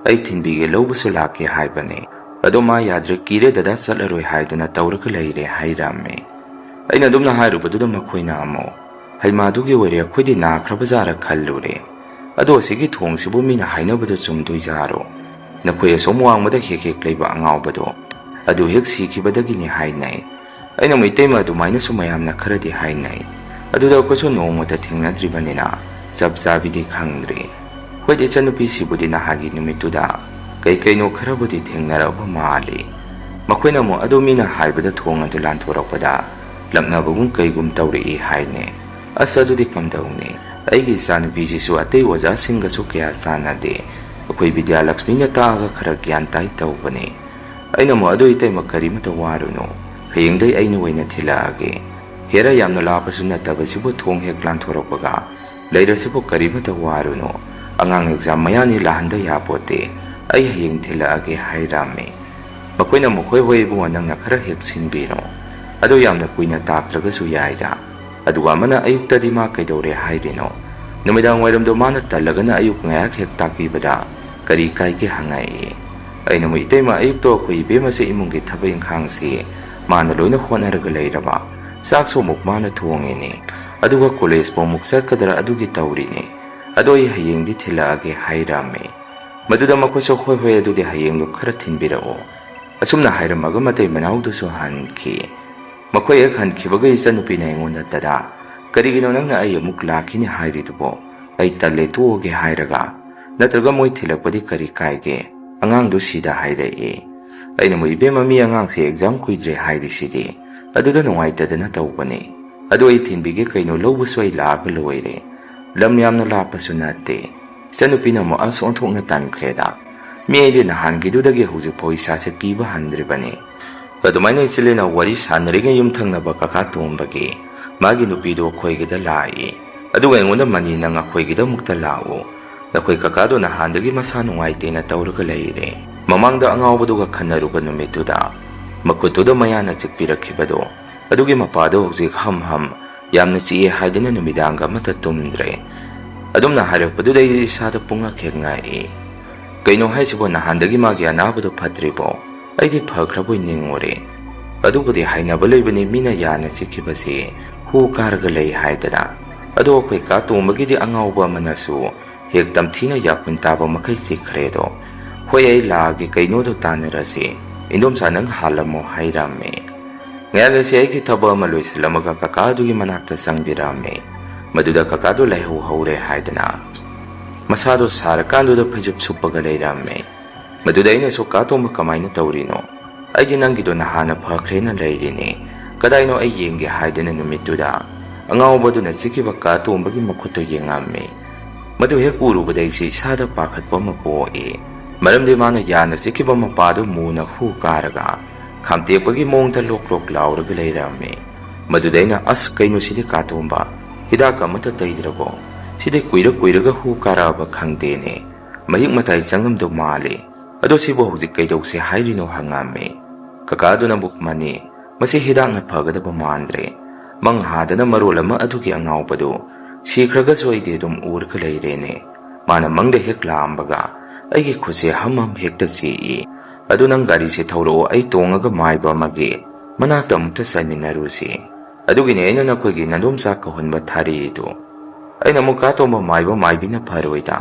ꯑꯩ ꯊꯤꯟꯕꯤꯒꯦ, ꯂꯧꯕꯁꯨ ꯂꯥꯛꯀꯦ ꯍꯥꯏꯕꯅꯦ꯫ ꯑꯗꯣ ꯃꯥ ꯌꯥꯗ꯭ꯔꯦ, ꯀꯤꯔꯦ ꯗꯗꯥ, ꯆꯠꯂꯔꯣꯏ ꯍꯥꯏꯗꯅ ꯇꯧꯔꯒ ꯂꯩꯔꯦ" ꯍꯥꯏꯔꯝꯃꯦ꯫ ꯑꯩꯅ ꯑꯗꯨꯝꯅ ꯍꯥꯏꯔꯨꯕꯗꯨꯗ ꯃꯈꯣꯏꯅ ꯑꯃꯨꯛ, "ꯍꯩꯃꯥꯗꯨꯒꯤ ꯑꯣꯏꯔꯦ, ꯑꯩꯈꯣꯏꯗꯤ ꯅꯥꯈ꯭ꯔꯕꯖꯥꯔ ꯈꯜꯂꯨꯔꯦ꯫ ꯑꯗꯣ ꯑꯁꯤꯒꯤ ꯊꯣꯡꯁꯤꯕꯨ ꯃꯤꯅ ꯍꯥꯏꯅꯕꯗꯣ ꯆꯨꯝꯗꯣꯏꯖꯥꯔꯣ? ꯅꯈꯣꯏ ꯑꯁꯣꯝ ꯋꯥꯡꯃꯗ ꯍꯦꯛ ꯍꯦꯛ ꯂꯩꯕ ꯑꯉꯥꯎꯕꯗꯣ, ꯑꯗꯨ ꯍꯦꯛ ꯁꯤꯈꯤꯕꯗꯒꯤꯅꯤ ꯍꯥꯏꯅꯩ꯫" ꯑꯩꯅ ꯑꯃꯨꯛ, "ꯏꯇꯩꯃ, ꯑꯗꯨꯃꯥꯏꯅꯁꯨ ꯃꯌꯥꯝꯅ ꯈꯔꯗꯤ ꯍꯥꯏꯅꯩ꯫ ꯑꯗꯨꯗ ꯑꯩꯈꯣꯏꯁꯨ ꯅꯣꯡꯃꯇ ꯊꯦꯡꯅꯗ꯭ꯔꯤꯕꯅꯤꯅ ꯆꯞ ꯆꯥꯕꯤꯗꯤ ꯈꯪꯗ꯭ꯔꯤ꯫ ꯍꯣꯏꯗꯤ, ꯏꯆꯟꯅꯨꯄꯤꯁꯤꯕꯨꯗꯤ ꯅꯍꯥꯟꯒꯤ ꯅꯨꯃꯤꯠꯇꯨꯗ ꯀꯩ ꯀꯩꯅꯣ ꯈꯔꯕꯨꯗꯤ ꯊꯦꯡꯅꯔꯛꯄ ꯃꯥꯜꯂꯤ꯫ ꯃꯈꯣꯏꯅ ꯑꯃꯨꯛ ꯑꯗꯨ ꯃꯤꯅ ꯍꯥꯏꯕꯗ ꯊꯣꯡ ꯑꯗꯨ ꯂꯥꯟꯊꯣꯔꯛꯄꯗ ꯂꯛꯅꯕꯒꯨꯝ ꯀꯩꯒꯨꯝ ꯇꯧꯔꯛꯏ ꯍꯥꯏꯅꯦ꯫ ꯑꯁ, ꯑꯗꯨꯗꯤ ꯀꯝꯗꯧꯅꯤ? ꯑꯩꯒꯤ ꯏꯆꯥꯅꯨꯄꯤꯁꯤꯁꯨ ꯑꯇꯩ ꯑꯣꯖꯥꯁꯤꯡꯒꯁꯨ ꯀꯌꯥ ꯆꯥꯟꯅꯗꯦ꯫ ꯑꯩꯈꯣꯏ ꯕꯤꯗ꯭ꯌꯥꯂꯛꯁꯃꯤꯅ ꯇꯥꯛꯑꯒ ꯈꯔ ꯒ꯭ꯌꯥꯟ ꯇꯥꯏ ꯇꯧꯕꯅꯤ꯫ ꯑꯩꯅ ꯑꯃꯨꯛ, "ꯑꯗꯨ ꯏꯇꯩꯃ, ꯀꯔꯤꯃꯇ ꯋꯥꯔꯨꯅꯨ, ꯍꯌꯦꯡꯗꯩ ꯑꯩꯅ ꯑꯣꯏꯅ ꯊꯤꯜꯂꯛꯑꯒꯦ꯫ ꯍꯦꯔꯥ ꯌꯥꯝꯅ ꯂꯥꯞꯄꯁꯨ ꯅꯠꯇꯕꯁꯤꯕꯨ, ꯊꯣꯡ ꯍꯦꯛ ꯂꯥꯟꯊꯣꯔꯛꯄꯒ ꯂꯩꯔꯁꯤꯕꯨ, ꯀꯔꯤꯃꯇ ꯋꯥꯔꯨꯅꯨ꯫ ꯑꯉꯥꯡ ꯑꯦꯛꯖꯥꯝ ꯃꯌꯥꯅꯤ, ꯂꯥꯛꯍꯟꯗ ꯌꯥꯄꯣꯠꯇꯦ꯫ ꯑꯩ ꯍꯌꯦꯡ ꯊꯤꯜꯂꯛꯑꯒꯦ" ꯍꯥꯏꯔꯝꯃꯤ꯫ ꯃꯈꯣꯏꯅ ꯑꯃꯨꯛ, "ꯍꯣꯏ ꯍꯣꯏ ꯏꯕꯨꯡꯉꯣ, ꯅꯪꯅ ꯈꯔ ꯍꯦꯛ ꯁꯤꯟꯕꯤꯔꯣ꯫ ꯑꯗꯣ ꯌꯥꯝꯅ ꯀꯨꯏꯅ ꯇꯥꯛꯇ꯭ꯔꯒꯁꯨ ꯌꯥꯏꯗ꯫ ꯑꯗꯨꯒ ꯑꯃꯅ ꯑꯌꯨꯛꯇꯗꯤ ꯃꯥ ꯀꯩꯗꯧꯔꯦ ꯍꯥꯏꯔꯤꯅꯣ? ꯅꯨꯃꯤꯗꯥꯡ ꯋꯥꯏꯔꯝꯗꯣ ꯃꯥꯅ ꯇꯜꯂꯒꯅ ꯑꯌꯨꯛ ꯉꯥꯏꯍꯥꯛ ꯍꯦꯛ ꯇꯥꯛꯄꯤꯕꯗ ꯀꯔꯤ ꯀꯥꯏꯒꯦ?" ꯍꯪꯉꯛꯏ꯫ ꯑꯩꯅ ꯑꯃꯨꯛ, "ꯏꯇꯩꯃ, ꯑꯌꯨꯛꯇꯣ ꯑꯩꯈꯣꯏ ꯏꯕꯦꯝꯃꯁꯦ ꯏꯃꯨꯡꯒꯤ ꯊꯕꯛ ꯏꯪꯈꯥꯡꯁꯤ ꯃꯥꯅ ꯂꯣꯏꯅ ꯍꯣꯠꯅꯔꯒ ꯂꯩꯔꯕ꯫ ꯆꯥꯛꯁꯨ ꯑꯃꯨꯛ ꯃꯥꯅ ꯊꯣꯡꯉꯤꯅꯤ꯫ ꯑꯗꯨꯒ ꯀꯣꯂꯦꯖꯄꯨ ꯑꯃꯨꯛ ꯆꯠꯀꯗ꯭ꯔꯥ ꯑꯗꯨꯒꯤ ꯇꯧꯔꯤꯅꯤ꯫ ꯑꯗꯣ ꯑꯩ ꯍꯌꯦꯡꯗꯤ ꯊꯤꯜꯂꯛꯑꯒꯦ" ꯍꯥꯏꯔꯝꯃꯤ꯫ ꯃꯗꯨꯗ ꯃꯈꯣꯏꯁꯨ, "ꯍꯣꯏ ꯍꯣꯏ, ꯑꯗꯨꯗꯤ ꯍꯌꯦꯡꯗꯣ ꯈꯔ ꯊꯤꯟꯕꯤꯔꯛꯑꯣ"꯫ ꯑꯁꯨꯝꯅ ꯍꯥꯏꯔꯝꯃꯒ ꯃꯇꯩ ꯃꯅꯥꯎꯗꯨꯁꯨ ꯍꯟꯈꯤ꯫ ꯃꯈꯣꯏ ꯍꯦꯛ ꯍꯟꯈꯤꯕꯒ ꯏꯆꯟꯅꯨꯄꯤꯅ ꯑꯩꯉꯣꯟꯗ, "ꯗꯗꯥ, ꯀꯔꯤꯒꯤꯅꯣ ꯅꯪꯅ ꯑꯩ ꯑꯃꯨꯛ ꯂꯥꯛꯈꯤꯅꯤ ꯍꯥꯏꯔꯤꯗꯨꯕꯣ? ꯑꯩ ꯇꯜꯂꯦ, ꯇꯣꯛꯑꯒꯦ ꯍꯥꯏꯔꯒ? ꯅꯠꯇ꯭ꯔꯒ ꯃꯣꯏ ꯊꯤꯜꯂꯛꯄꯗꯤ ꯀꯔꯤ ꯀꯥꯏꯒꯦ?" ꯑꯉꯥꯡꯗꯨ ꯁꯤꯗ ꯍꯥꯏꯔꯛꯏ꯫ ꯑꯩꯅ ꯑꯃꯨꯛ, "ꯏꯕꯦꯝꯃ, ꯃꯤ ꯑꯉꯥꯡꯁꯦ ꯑꯦꯛꯖꯥꯝ ꯀꯨꯏꯗ꯭ꯔꯦ ꯍꯥꯏꯔꯤꯁꯤꯗꯤ, ꯑꯗꯨꯗ ꯅꯨꯡꯉꯥꯏꯇꯗꯅ ꯇꯧꯕꯅꯤ꯫ ꯑꯗꯨ ꯑꯩ ꯊꯤꯟꯕꯤꯒꯦ ꯀꯩꯅꯣ, ꯂꯧꯕꯁꯨ ꯑꯩ ꯂꯥꯛꯑꯒ ꯂꯣꯏꯔꯦ꯫ ꯂꯝ ꯌꯥꯝꯅ ꯂꯥꯞꯄꯁꯨ ꯅꯠꯇꯦ"꯫ ꯏꯆꯟꯅꯨꯄꯤꯅ ꯑꯃꯨꯛ, "ꯑꯁ, ꯑꯣꯟꯊꯣꯛꯅ ꯇꯟꯈ꯭ꯔꯦꯗ꯫ ꯃꯤ ꯑꯩꯗꯤ ꯅꯍꯥꯟꯒꯤꯗꯨꯗꯒꯤ ꯍꯧꯖꯤꯛꯐꯥꯎ ꯏꯁꯥꯁꯦ ꯀꯤꯕ ꯍꯟꯗ꯭ꯔꯤꯕꯅꯤ"꯫ ꯑꯗꯨꯃꯥꯏꯅ ꯏꯆꯤꯜ ꯏꯅꯥꯎ ꯋꯥꯔꯤ ꯁꯥꯟꯅꯔꯤꯉꯩ ꯌꯨꯝꯊꯪꯅꯕ ꯀꯀꯥ ꯇꯣꯝꯕꯒꯤ ꯃꯥꯒꯤ ꯅꯨꯄꯤꯗꯣ ꯑꯩꯈꯣꯏꯒꯤꯗ ꯂꯥꯛꯏ꯫ ꯑꯗꯨꯒ ꯑꯩꯉꯣꯟꯗ, "ꯃꯅꯤ, ꯅꯪ ꯑꯩꯈꯣꯏꯒꯤꯗ ꯑꯃꯨꯛꯇ ꯂꯥꯛꯎ꯫ ꯅꯈꯣꯏ ꯀꯀꯥꯗꯣ ꯅꯍꯥꯟꯗꯒꯤ ꯃꯁꯥ ꯅꯨꯡꯉꯥꯏꯇꯦꯅ ꯇꯧꯔꯒ ꯂꯩꯔꯦ꯫ ꯃꯃꯥꯡꯗ ꯑꯉꯥꯎꯕꯗꯨꯒ ꯈꯟꯅꯔꯨꯕ ꯅꯨꯃꯤꯠꯇꯨꯗ ꯃꯈꯨꯠꯇꯨꯗ ꯃꯌꯥꯅ ꯆꯤꯛꯄꯤꯔꯛꯈꯤꯕꯗꯣ, ꯑꯗꯨꯒꯤ ꯃꯄꯥꯗꯣ ꯍꯧꯖꯤꯛ ꯍꯝ ꯍꯝ ꯌꯥꯝꯅ ꯆꯤꯛꯑꯦ ꯍꯥꯏꯗꯨꯅ ꯅꯨꯃꯤꯗꯥꯡꯒ ꯑꯃꯠꯇ ꯇꯨꯝꯗ꯭ꯔꯦ"꯫ ꯑꯗꯨꯝꯅ ꯍꯥꯏꯔꯛꯄꯗꯨꯗ ꯑꯩ ꯏꯁꯥꯗ ꯄꯨꯡꯉꯛ ꯍꯦꯛ ꯉꯛꯏ꯫ "ꯀꯩꯅꯣ ꯍꯥꯏꯁꯤꯕꯣ, ꯅꯍꯥꯟꯗꯒꯤ ꯃꯥꯒꯤ ꯑꯅꯥꯕꯗꯣ ꯐꯠꯇ꯭ꯔꯤꯕꯣ? ꯑꯩꯗꯤ ꯐꯈ꯭ꯔꯕꯣꯏ ꯅꯤꯡꯉꯨꯔꯦ꯫ ꯑꯗꯨꯕꯨꯗꯤ ꯍꯥꯏꯅꯕ ꯂꯩꯕꯅꯤ, ꯃꯤꯅ ꯌꯥꯅ ꯆꯤꯛꯈꯤꯕꯁꯤ ꯍꯨ ꯀꯥꯔꯒ ꯂꯩ ꯍꯥꯏꯗꯅ꯫ ꯑꯗꯣ ꯑꯩꯈꯣꯏ ꯀꯥ ꯇꯣꯝꯕꯒꯤꯗꯤ ꯑꯉꯥꯎꯕ ꯑꯃꯅꯁꯨ ꯍꯦꯛ ꯇꯝꯊꯤꯅ ꯌꯥꯈꯨꯟ ꯇꯥꯕ ꯃꯈꯩ ꯆꯤꯛꯈ꯭ꯔꯦꯗꯣ꯫ ꯍꯣꯏ, ꯑꯩ ꯂꯥꯛꯑꯒꯦ, ꯀꯩꯅꯣꯗꯣ ꯇꯥꯟꯅꯔꯁꯤ꯫ ꯏꯟꯗꯣꯝꯆꯥ, ꯅꯪ ꯍꯥꯜꯂꯝꯃꯣ" ꯍꯥꯏꯔꯝꯃꯦ꯫ ꯉꯥꯏꯍꯥꯛ ꯂꯩꯁꯤ ꯑꯩꯒꯤ ꯊꯕꯛ ꯑꯃ ꯂꯣꯏꯁꯤꯜꯂꯝꯃꯒ ꯀꯀꯥꯗꯨꯒꯤ ꯃꯅꯥꯛꯇ ꯆꯪꯕꯤꯔꯝꯃꯦ꯫ ꯃꯗꯨꯗ ꯀꯀꯥꯗꯨ ꯂꯩꯍꯧ ꯍꯧꯔꯦ ꯍꯥꯏꯗꯅ ꯃꯁꯥꯗꯣ ꯁꯥꯔꯀꯥꯟꯗꯨꯗ ꯐꯩꯖꯨꯞ ꯁꯨꯞꯄꯒ ꯂꯩꯔꯝꯃꯦ꯫ ꯃꯗꯨꯗ ꯑꯩꯅꯁꯨ, "ꯀꯥ ꯇꯣꯝꯕ, ꯀꯃꯥꯏꯅ ꯇꯧꯔꯤꯅꯣ? ꯑꯩꯗꯤ ꯅꯪꯒꯤꯗꯣ ꯅꯍꯥꯟꯅ ꯐꯈ꯭ꯔꯦꯅ ꯂꯩꯔꯤꯅꯦ꯫ ꯀꯗꯥꯏꯅꯣ ꯑꯩ ꯌꯦꯡꯒꯦ" ꯍꯥꯏꯗꯅ ꯅꯨꯃꯤꯠꯇꯨꯗ ꯑꯉꯥꯎꯕꯗꯨꯅ ꯆꯤꯛꯈꯤꯕ ꯀꯥ ꯇꯣꯝꯕꯒꯤ ꯃꯈꯨꯠꯇꯣ ꯌꯦꯡꯉꯝꯃꯦ꯫ ꯃꯗꯨ ꯍꯦꯛ ꯎꯔꯨꯕꯗ ꯑꯩꯁꯦ ꯏꯁꯥꯗ ꯄꯥꯈꯠꯄ ꯑꯃ ꯄꯣꯛꯏ꯫ ꯃꯔꯝꯗꯤ ꯃꯥꯅ ꯌꯥꯅ ꯆꯤꯛꯈꯤꯕ ꯃꯄꯥꯗꯨ ꯃꯨꯅ ꯍꯨ ꯀꯥꯔꯒ ꯈꯥꯝꯇꯦꯛꯄꯒꯤ ꯃꯑꯣꯡꯗ ꯂꯣꯛ ꯂꯣꯛ ꯂꯥꯎꯔꯒ ꯂꯩꯔꯝꯃꯦ꯫ ꯃꯗꯨꯗ ꯑꯩꯅ, "ꯑꯁ, ꯀꯩꯅꯣ ꯁꯤꯗꯤ ꯀꯥ ꯇꯣꯝꯕ? ꯍꯤꯗꯥꯛ ꯑꯃꯠꯇ ꯇꯩꯗ꯭ꯔꯕꯣ? ꯁꯤꯗꯤ ꯀꯨꯏꯔ ꯀꯨꯏꯔꯒ ꯍꯨ ꯀꯥꯔꯛꯑꯕ ꯈꯪꯗꯦꯅꯦ꯫ ꯃꯍꯤꯛ ꯃꯇꯥꯏ ꯆꯪꯉꯝꯗꯧ ꯃꯥꯜꯂꯤ꯫ ꯑꯗꯣ ꯁꯤꯕꯨ ꯍꯧꯖꯤꯛ ꯀꯩꯗꯧꯁꯦ ꯍꯥꯏꯔꯤꯅꯣ?" ꯍꯪꯉꯝꯃꯦ꯫ ꯀꯀꯥꯗꯨꯅ ꯑꯃꯨꯛ, "ꯃꯅꯤ, ꯃꯁꯤ ꯍꯤꯗꯥꯛꯅ ꯐꯒꯗꯕ ꯃꯥꯟꯗ꯭ꯔꯦ꯫ ꯃꯪ ꯍꯥꯗꯅ ꯃꯔꯣꯜ ꯑꯃ ꯑꯗꯨꯒꯤ ꯑꯉꯥꯎꯕꯗꯨ ꯁꯤꯈ꯭ꯔꯒꯁꯨ ꯑꯩꯗꯤ ꯑꯗꯨꯝ ꯎꯔꯒ ꯂꯩꯔꯦꯅꯦ꯫ ꯃꯥꯅ ꯃꯪꯗ ꯍꯦꯛ ꯂꯥꯛꯑꯝꯕꯒ ꯑꯩꯒꯤ ꯈꯨꯠꯁꯦ ꯍꯝ ꯍꯝ ꯍꯦꯛꯇ ꯆꯤꯛꯏ꯫ ꯑꯗꯨ ꯅꯪ ꯒꯥꯔꯤꯁꯦ ꯊꯧꯔꯛꯑꯣ, ꯑꯩ ꯇꯣꯡꯉꯒ ꯃꯥꯏꯕ ꯑꯃꯒꯤ ꯃꯅꯥꯛꯇ ꯑꯃꯨꯛꯇ ꯆꯠꯃꯤꯟꯅꯔꯨꯁꯤ꯫ ꯑꯗꯨꯒꯤꯅꯦ ꯑꯩꯅ ꯅꯈꯣꯏꯒꯤ ꯅꯗꯣꯝꯆꯥ ꯀꯧꯍꯟꯕ ꯊꯥꯔꯤꯗꯨ꯫" ꯑꯩꯅ ꯑꯃꯨꯛ, "ꯀꯥ ꯇꯣꯝꯕ, ꯃꯥꯏꯕ ꯃꯥꯏꯕꯤꯅ ꯐꯔꯣꯏꯗ꯫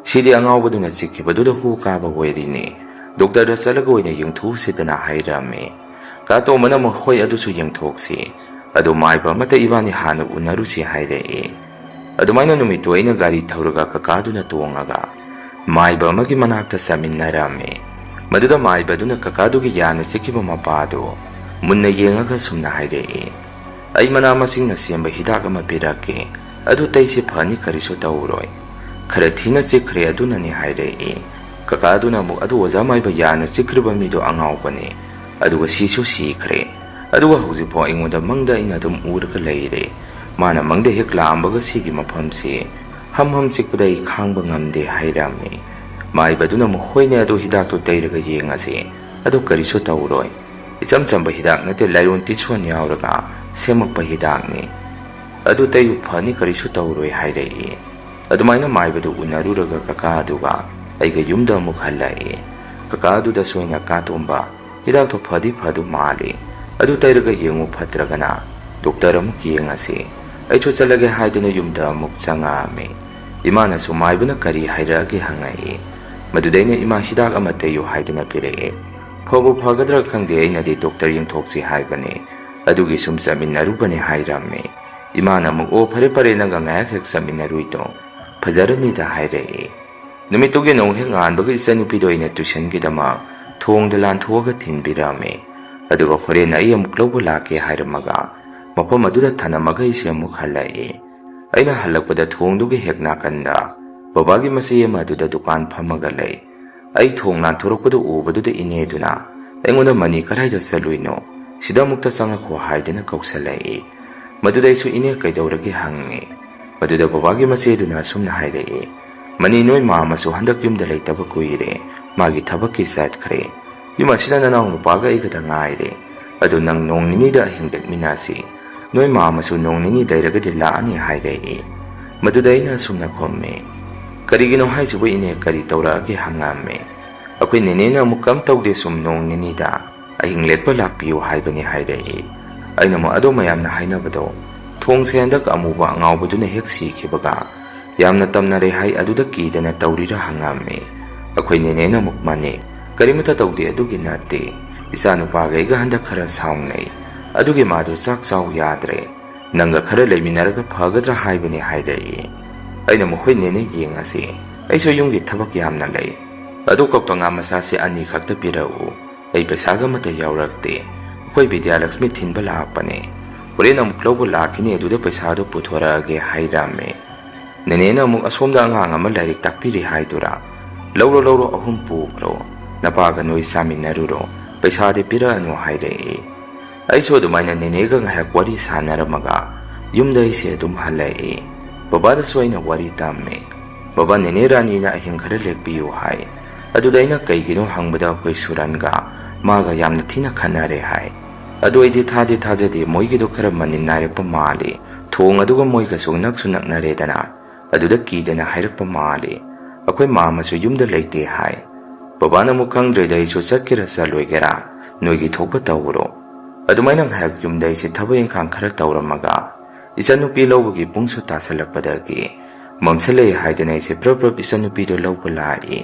ꯁꯤꯗꯤ ꯑꯉꯥꯎꯕꯗꯨꯅ ꯆꯤꯛꯈꯤꯕꯗꯨꯗ ꯍꯨ ꯀꯥꯕ ꯑꯣꯏꯔꯤꯅꯦ꯫ ꯗꯣꯛꯇꯔꯗ ꯆꯠꯂꯒ ꯑꯣꯏꯅ ꯌꯦꯡꯊꯣꯛꯎꯁꯤꯗꯅ" ꯍꯥꯏꯔꯝꯃꯤ꯫ ꯀꯥ ꯇꯣꯝꯕꯅ ꯑꯃꯨꯛ, "ꯍꯣꯏ, ꯑꯗꯨꯁꯨ ꯌꯦꯡꯊꯣꯛꯁꯤ꯫ ꯑꯗꯣ ꯃꯥꯏꯕ ꯑꯃꯠꯇ ꯏꯕꯥꯅꯤ ꯍꯥꯟꯅ ꯎꯅꯔꯨꯁꯤ" ꯍꯥꯏꯔꯛꯏ꯫ ꯑꯗꯨꯃꯥꯏꯅ ꯅꯨꯃꯤꯠꯇꯨ ꯑꯩꯅ ꯒꯥꯔꯤ ꯊꯧꯔꯒ ꯀꯀꯥꯗꯨꯅ ꯇꯣꯡꯉꯒ ꯃꯥꯏꯕ ꯑꯃꯒꯤ ꯃꯅꯥꯛꯇ ꯆꯠꯃꯤꯟꯅꯔꯝꯃꯤ꯫ ꯃꯗꯨꯗ ꯃꯥꯏꯕꯗꯨꯅ ꯀꯀꯥꯗꯨꯒꯤ ꯌꯥꯅ ꯆꯤꯛꯈꯤꯕ ꯃꯄꯥꯗꯨ ꯃꯨꯟꯅ ꯌꯦꯡꯉꯒ ꯁꯨꯝꯅ ꯍꯥꯏꯔꯛꯏ, "ꯑꯩ ꯃꯅꯥ ꯃꯁꯤꯡꯅ ꯁꯦꯝꯕ ꯍꯤꯗꯥꯛ ꯑꯃ ꯄꯤꯔꯛꯀꯦ꯫ ꯑꯗꯨ ꯇꯩꯁꯤ, ꯐꯅꯤ, ꯀꯔꯤꯁꯨ ꯇꯧꯔꯣꯏ꯫ ꯈꯔ ꯊꯤꯅ ꯆꯤꯛꯈ꯭ꯔꯦ, ꯑꯗꯨꯅꯅꯤ" ꯍꯥꯏꯔꯛꯏ꯫ ꯀꯀꯥꯗꯨꯅ ꯑꯃꯨꯛ, "ꯑꯗꯨ ꯑꯣꯖꯥ ꯃꯥꯏꯕ, ꯌꯥꯅ ꯆꯤꯛꯈ꯭ꯔꯤꯕ ꯃꯤꯗꯣ ꯑꯉꯥꯎꯕꯅꯦ꯫ ꯑꯗꯨꯒ ꯁꯤꯁꯨ ꯁꯤꯈ꯭ꯔꯦ꯫ ꯑꯗꯨꯒ ꯍꯧꯖꯤꯛꯐꯥꯎ ꯑꯩꯉꯣꯟꯗ ꯃꯪꯗ ꯑꯩꯅ ꯑꯗꯨꯝ ꯎꯔꯒ ꯂꯩꯔꯦ꯫ ꯃꯥꯅ ꯃꯪꯗ ꯍꯦꯛ ꯂꯥꯛꯑꯝꯕꯒ ꯁꯤꯒꯤ ꯃꯐꯝꯁꯤ ꯍꯝ ꯍꯝ ꯆꯤꯛꯄꯗ ꯑꯩ ꯈꯥꯡꯕ ꯉꯝꯗꯦ" ꯍꯥꯏꯔꯝꯃꯤ꯫ ꯃꯥꯏꯕꯗꯨꯅ ꯑꯃꯨꯛ, "ꯍꯣꯏꯅꯦ, ꯑꯗꯨ ꯍꯤꯗꯥꯛꯇꯨ ꯇꯩꯔꯒ ꯌꯦꯡꯉꯁꯦ꯫ ꯑꯗꯨ ꯀꯔꯤꯁꯨ ꯇꯧꯔꯣꯏ꯫ ꯏꯆꯝ ꯆꯝꯕ ꯍꯤꯗꯥꯛ ꯅꯠꯇꯦ, ꯂꯥꯏꯑꯣꯟ ꯇꯤꯟꯁꯣꯟ ꯌꯥꯎꯔꯒ ꯁꯦꯝꯃꯛꯄ ꯍꯤꯗꯥꯛꯅꯤ꯫ ꯑꯗꯨ ꯇꯩꯌꯨ, ꯐꯅꯤ, ꯀꯔꯤꯁꯨ ꯇꯧꯔꯣꯏ" ꯍꯥꯏꯔꯛꯏ꯫ ꯑꯗꯨꯃꯥꯏꯅ ꯃꯥꯏꯕꯗꯨ ꯎꯅꯔꯨꯔꯒ ꯀꯀꯥ ꯑꯗꯨꯒ ꯑꯩꯒ ꯌꯨꯝꯗ ꯑꯃꯨꯛ ꯍꯜꯂꯛꯏ꯫ ꯀꯀꯥ ꯑꯗꯨꯗꯁꯨ ꯑꯩꯅ, "ꯀꯥ ꯇꯣꯝꯕ, ꯍꯤꯗꯥꯛꯇꯣ ꯐꯗꯤ ꯐꯗꯧ ꯃꯥꯜꯂꯤ꯫ ꯑꯗꯨ ꯇꯩꯔꯒ ꯌꯦꯡꯉꯨ, ꯐꯠꯇ꯭ꯔꯒꯅ ꯗꯣꯛꯇꯔ ꯑꯃꯨꯛ ꯌꯦꯡꯉꯁꯤ꯫ ꯑꯩꯁꯨ ꯆꯠꯂꯒꯦ" ꯍꯥꯏꯗꯨꯅ ꯌꯨꯝꯗ ꯑꯃꯨꯛ ꯆꯪꯉꯛꯑꯝꯃꯤ꯫ ꯏꯃꯥꯅꯁꯨ ꯃꯥꯏꯕꯅ ꯀꯔꯤ ꯍꯥꯏꯔꯛꯑꯒꯦ ꯍꯪꯉꯛꯏ꯫ ꯃꯗꯨꯗ ꯑꯩꯅ, "ꯏꯃꯥ, ꯍꯤꯗꯥꯛ ꯑꯃ ꯇꯩꯌꯨ" ꯍꯥꯏꯗꯨꯅ ꯄꯤꯔꯛꯑꯦ꯫ ꯐꯕꯨ ꯐꯒꯗ꯭ꯔꯥ ꯈꯪꯗꯦ, ꯑꯩꯅꯗꯤ ꯗꯣꯛꯇꯔ ꯌꯦꯡꯊꯣꯛꯁꯤ ꯍꯥꯏꯕꯅꯤ, ꯑꯗꯨꯒꯤ ꯁꯨꯝ ꯆꯠꯃꯤꯟꯅꯔꯨꯕꯅꯦ ꯍꯥꯏꯔꯝꯃꯤ꯫ ꯏꯃꯥꯅ ꯑꯃꯨꯛ, "ꯑꯣ, ꯐꯔꯦ ꯐꯔꯦ, ꯅꯪꯒ ꯉꯥꯏꯍꯥꯛ ꯍꯦꯛ ꯆꯠꯃꯤꯟꯅꯔꯨꯏꯗꯣ ꯐꯖꯔꯅꯤꯗ" ꯍꯥꯏꯔꯛꯏ꯫ ꯅꯨꯃꯤꯠꯇꯨꯒꯤ ꯅꯣꯡ ꯍꯦꯛ ꯉꯥꯟꯕꯒ ꯏꯆꯟꯅꯨꯄꯤꯗꯣ ꯑꯩꯅ ꯇ꯭ꯌꯨꯁꯟꯒꯤꯗꯃꯛ ꯊꯣꯡꯗ ꯂꯥꯟꯊꯣꯛꯑꯒ ꯊꯤꯟꯕꯤꯔꯝꯃꯤ꯫ ꯑꯗꯨꯒ ꯍꯣꯔꯦꯟ ꯑꯩ ꯑꯃꯨꯛ ꯂꯧꯕ ꯂꯥꯛꯀꯦ ꯍꯥꯏꯔꯝꯃꯒ ꯃꯐꯝ ꯑꯗꯨꯗ ꯊꯅꯝꯃꯒ ꯑꯩꯁꯦ ꯑꯃꯨꯛ ꯍꯜꯂꯛꯏ꯫ ꯑꯩꯅ ꯍꯜꯂꯛꯄꯗ ꯊꯣꯡꯗꯨꯒꯤ ꯍꯦꯛ ꯅꯥꯀꯟꯗ ꯕꯕꯥꯒꯤ ꯃꯆꯦ ꯑꯃ ꯑꯗꯨꯗ ꯗꯨꯀꯥꯟ ꯐꯝꯃꯒ ꯂꯩ꯫ ꯑꯩ ꯊꯣꯡ ꯂꯥꯟꯊꯣꯔꯛꯄꯗꯨ ꯎꯕꯗꯨꯗ ꯏꯅꯦꯗꯨꯅ ꯑꯩꯉꯣꯟꯗ, "ꯃꯅꯤ, ꯀꯗꯥꯏꯗ ꯆꯠꯂꯨꯏꯅꯣ? ꯁꯤꯗ ꯑꯃꯨꯛꯇ ꯆꯪꯉꯛꯈꯣ" ꯍꯥꯏꯗꯨꯅ ꯀꯧꯁꯜꯂꯛꯏ꯫ ꯃꯗꯨꯗ ꯑꯩꯁꯨ, "ꯏꯅꯦ, ꯀꯩꯗꯧꯔꯒꯦ?" ꯍꯪꯉꯤ꯫ ꯃꯗꯨꯗ ꯕꯕꯥꯒꯤ ꯃꯆꯦꯗꯨꯅ ꯑꯁꯨꯝꯅ ꯍꯥꯏꯔꯛꯏ, "ꯃꯅꯤ, ꯅꯣꯏ ꯃꯥ ꯑꯃꯁꯨ ꯍꯟꯗꯛ ꯌꯨꯝꯗ ꯂꯩꯇꯕ ꯀꯨꯏꯔꯦ, ꯃꯥꯒꯤ ꯊꯕꯛꯀꯤ ꯆꯠꯈ꯭ꯔꯦ꯫ ꯌꯨꯝ ꯑꯁꯤꯗ ꯅꯅꯥꯎ ꯅꯨꯄꯥꯒ ꯑꯩꯒꯗ ꯉꯥꯏꯔꯦ꯫ ꯑꯗꯨ ꯅꯪ ꯅꯣꯡ ꯅꯤꯅꯤꯗ ꯑꯍꯤꯡ ꯂꯦꯛꯃꯤꯟꯅꯁꯤ꯫ ꯅꯣꯏ ꯃꯥ ꯑꯃꯁꯨ ꯅꯣꯡ ꯅꯤꯅꯤ ꯂꯩꯔꯒꯗꯤ ꯂꯥꯛꯑꯅꯤ" ꯍꯥꯏꯔꯛꯏ꯫ ꯃꯗꯨꯗ ꯑꯩꯅ ꯑꯁꯨꯝꯅ ꯈꯨꯝꯃꯤ, "ꯀꯔꯤꯒꯤꯅꯣ ꯍꯥꯏꯁꯤꯕꯨ ꯏꯅꯦ, ꯀꯔꯤ ꯇꯧꯔꯛꯑꯒꯦ?" ꯍꯪꯉꯝꯃꯤ꯫ "ꯑꯩꯈꯣꯏ ꯅꯦꯅꯦꯅ ꯑꯃꯨꯛ ꯀꯝ ꯇꯧꯗꯦ, ꯁꯨꯝ ꯅꯣꯡ ꯅꯤꯅꯤꯗ ꯑꯍꯤꯡ ꯂꯦꯛꯄ ꯂꯥꯛꯄꯤꯌꯨ ꯍꯥꯏꯕꯅꯤ" ꯍꯥꯏꯔꯛꯏ꯫ ꯑꯩꯅ ꯑꯃꯨꯛ, "ꯑꯗꯣ ꯃꯌꯥꯝꯅ ꯍꯥꯏꯅꯕꯗꯣ ꯊꯣꯡꯁꯦ ꯍꯟꯗꯛ ꯑꯃꯨꯕ ꯑꯉꯥꯎꯕꯗꯨꯅ ꯍꯦꯛ ꯁꯤꯈꯤꯕꯒ ꯌꯥꯝꯅ ꯇꯝꯅꯔꯦ ꯍꯥꯏ, ꯑꯗꯨꯗ ꯀꯤꯗꯅ ꯇꯧꯔꯤꯔꯥ?" ꯍꯪꯉꯝꯃꯤ꯫ ꯑꯩꯈꯣꯏ ꯅꯦꯅꯦꯅ ꯑꯃꯨꯛ ꯃꯅꯤ, "ꯀꯔꯤꯃꯠꯇ ꯇꯧꯗꯦ, ꯑꯗꯨꯒꯤ ꯅꯠꯇꯦ꯫ ꯏꯆꯥ ꯅꯨꯄꯥꯒ ꯑꯩꯒ ꯍꯟꯗꯛ ꯈꯔ ꯁꯥꯎꯅꯩ꯫ ꯑꯗꯨꯒꯤ ꯃꯥꯗꯨ ꯆꯥꯛ ꯆꯥꯎ ꯌꯥꯗ꯭ꯔꯦ꯫ ꯅꯪꯒ ꯈꯔ ꯂꯩꯃꯤꯟꯅꯔꯒ ꯐꯒꯗ꯭ꯔꯥ ꯍꯥꯏꯕꯅꯤ" ꯍꯥꯏꯔꯛꯏ꯫ ꯑꯩꯅ, "ꯃꯈꯣꯏ ꯅꯦꯅꯦ ꯌꯦꯡꯉꯁꯤ꯫ ꯑꯩꯁꯨ ꯌꯨꯝꯒꯤ ꯊꯕꯛ ꯌꯥꯝꯅ ꯂꯩ꯫ ꯑꯗꯨ ꯀꯧꯇꯥ ꯉꯥ ꯃꯆꯥꯁꯤ ꯑꯅꯤ ꯈꯛꯇ ꯄꯤꯔꯛꯎ꯫ ꯑꯩ ꯄꯩꯁꯥꯒ ꯑꯃꯠꯇ ꯌꯥꯎꯔꯛꯇꯦ꯫ ꯑꯩꯈꯣꯏ ꯕꯤꯗ꯭ꯌꯥꯂꯛꯁꯃꯤ ꯊꯤꯟꯕ ꯂꯥꯛꯄꯅꯦ꯫ ꯍꯣꯔꯦꯟ ꯑꯃꯨꯛ ꯂꯧꯕ ꯂꯥꯛꯈꯤꯅꯤ, ꯑꯗꯨꯗ ꯄꯩꯁꯥꯗꯣ ꯄꯨꯊꯣꯔꯛꯑꯒꯦ" ꯍꯥꯏꯔꯝꯃꯦ꯫ ꯅꯦꯅꯦꯅ ꯑꯃꯨꯛ, "ꯑꯁꯣꯝꯗ ꯑꯉꯥꯡ ꯑꯃ ꯂꯥꯏꯔꯤꯛ ꯇꯥꯛꯄꯤꯔꯤ ꯍꯥꯏꯗꯨꯔꯥ? ꯂꯧꯔꯣ, ꯂꯧꯔꯣ, ꯑꯍꯨꯝ ꯄꯨꯈ꯭ꯔꯣ꯫ ꯅꯄꯥꯒ ꯅꯣꯏ ꯆꯥꯃꯤꯟꯅꯔꯨꯔꯣ꯫ ꯄꯩꯁꯥꯗꯤ ꯄꯤꯔꯛꯑꯅꯨ" ꯍꯥꯏꯔꯛꯏ꯫ ꯑꯩꯁꯨ ꯑꯗꯨꯃꯥꯏꯅ ꯅꯦꯅꯦꯒ ꯉꯥꯏꯍꯥꯛ ꯋꯥꯔꯤ ꯁꯥꯟꯅꯔꯝꯃꯒ ꯌꯨꯝꯗ ꯑꯩꯁꯦ ꯑꯗꯨꯝ ꯍꯜꯂꯛꯏ꯫ ꯕꯕꯥꯗꯁꯨ ꯑꯩꯅ ꯋꯥꯔꯤ ꯇꯝꯃꯤ꯫ "ꯕꯕꯥ, ꯅꯦꯅꯦ ꯔꯥꯅꯤꯅ ꯑꯍꯤꯡ ꯈꯔ ꯂꯦꯛꯄꯤꯌꯨ ꯍꯥꯏ꯫ ꯑꯗꯨꯗ ꯑꯩꯅ ꯀꯩꯒꯤꯅꯣ ꯍꯪꯕꯗ ꯑꯩꯈꯣꯏ ꯁꯨꯔꯟꯒ ꯃꯥꯒ ꯌꯥꯝꯅ ꯊꯤꯅ ꯈꯠꯅꯔꯦ ꯍꯥꯏ꯫ ꯑꯗꯨ ꯑꯩꯗꯤ ꯊꯥꯗꯤ ꯊꯥꯖꯗꯦ, ꯃꯣꯏꯒꯤꯗꯣ ꯈꯔ ꯃꯅꯤꯟ ꯅꯥꯏꯔꯛꯄ ꯃꯥꯜꯂꯤ꯫ ꯊꯣꯡ ꯑꯗꯨꯒ ꯃꯣꯏꯒꯁꯨ ꯅꯛꯁꯨ ꯅꯛꯅꯔꯦꯗꯅ, ꯑꯗꯨꯗ ꯀꯤꯗꯅ ꯍꯥꯏꯔꯛꯄ ꯃꯥꯜꯂꯤ꯫ ꯑꯩꯈꯣꯏ ꯃꯥ ꯑꯃꯁꯨ ꯌꯨꯝꯗ ꯂꯩꯇꯦ ꯍꯥꯏ꯫ ꯕꯕꯥꯅ ꯑꯃꯨꯛ, "ꯈꯪꯗ꯭ꯔꯦꯗ, ꯑꯩꯁꯨ ꯆꯠꯀꯦꯔꯥ ꯆꯠꯂꯣꯏꯒꯦꯔꯥ, ꯅꯣꯏꯒꯤ ꯊꯣꯛꯄ ꯇꯧꯔꯣ"꯫ ꯑꯗꯨꯃꯥꯏꯅ ꯉꯥꯏꯍꯥꯛ ꯌꯨꯝꯗ ꯑꯩꯁꯦ ꯊꯕꯛ ꯏꯪꯈꯥꯡ ꯈꯔ ꯇꯧꯔꯝꯃꯒ ꯏꯆꯟꯅꯨꯄꯤ ꯂꯧꯕꯒꯤ ꯄꯨꯡꯁꯨ ꯇꯥꯁꯜꯂꯛꯄꯗꯒꯤ ꯃꯝꯁꯜꯂꯛꯑꯦ ꯍꯥꯏꯗꯅ ꯑꯩꯁꯦ ꯄ꯭ꯔꯞ ꯄ꯭ꯔꯞ ꯏꯆꯟꯅꯨꯄꯤꯗꯣ ꯂꯧꯕ ꯂꯥꯛꯏ꯫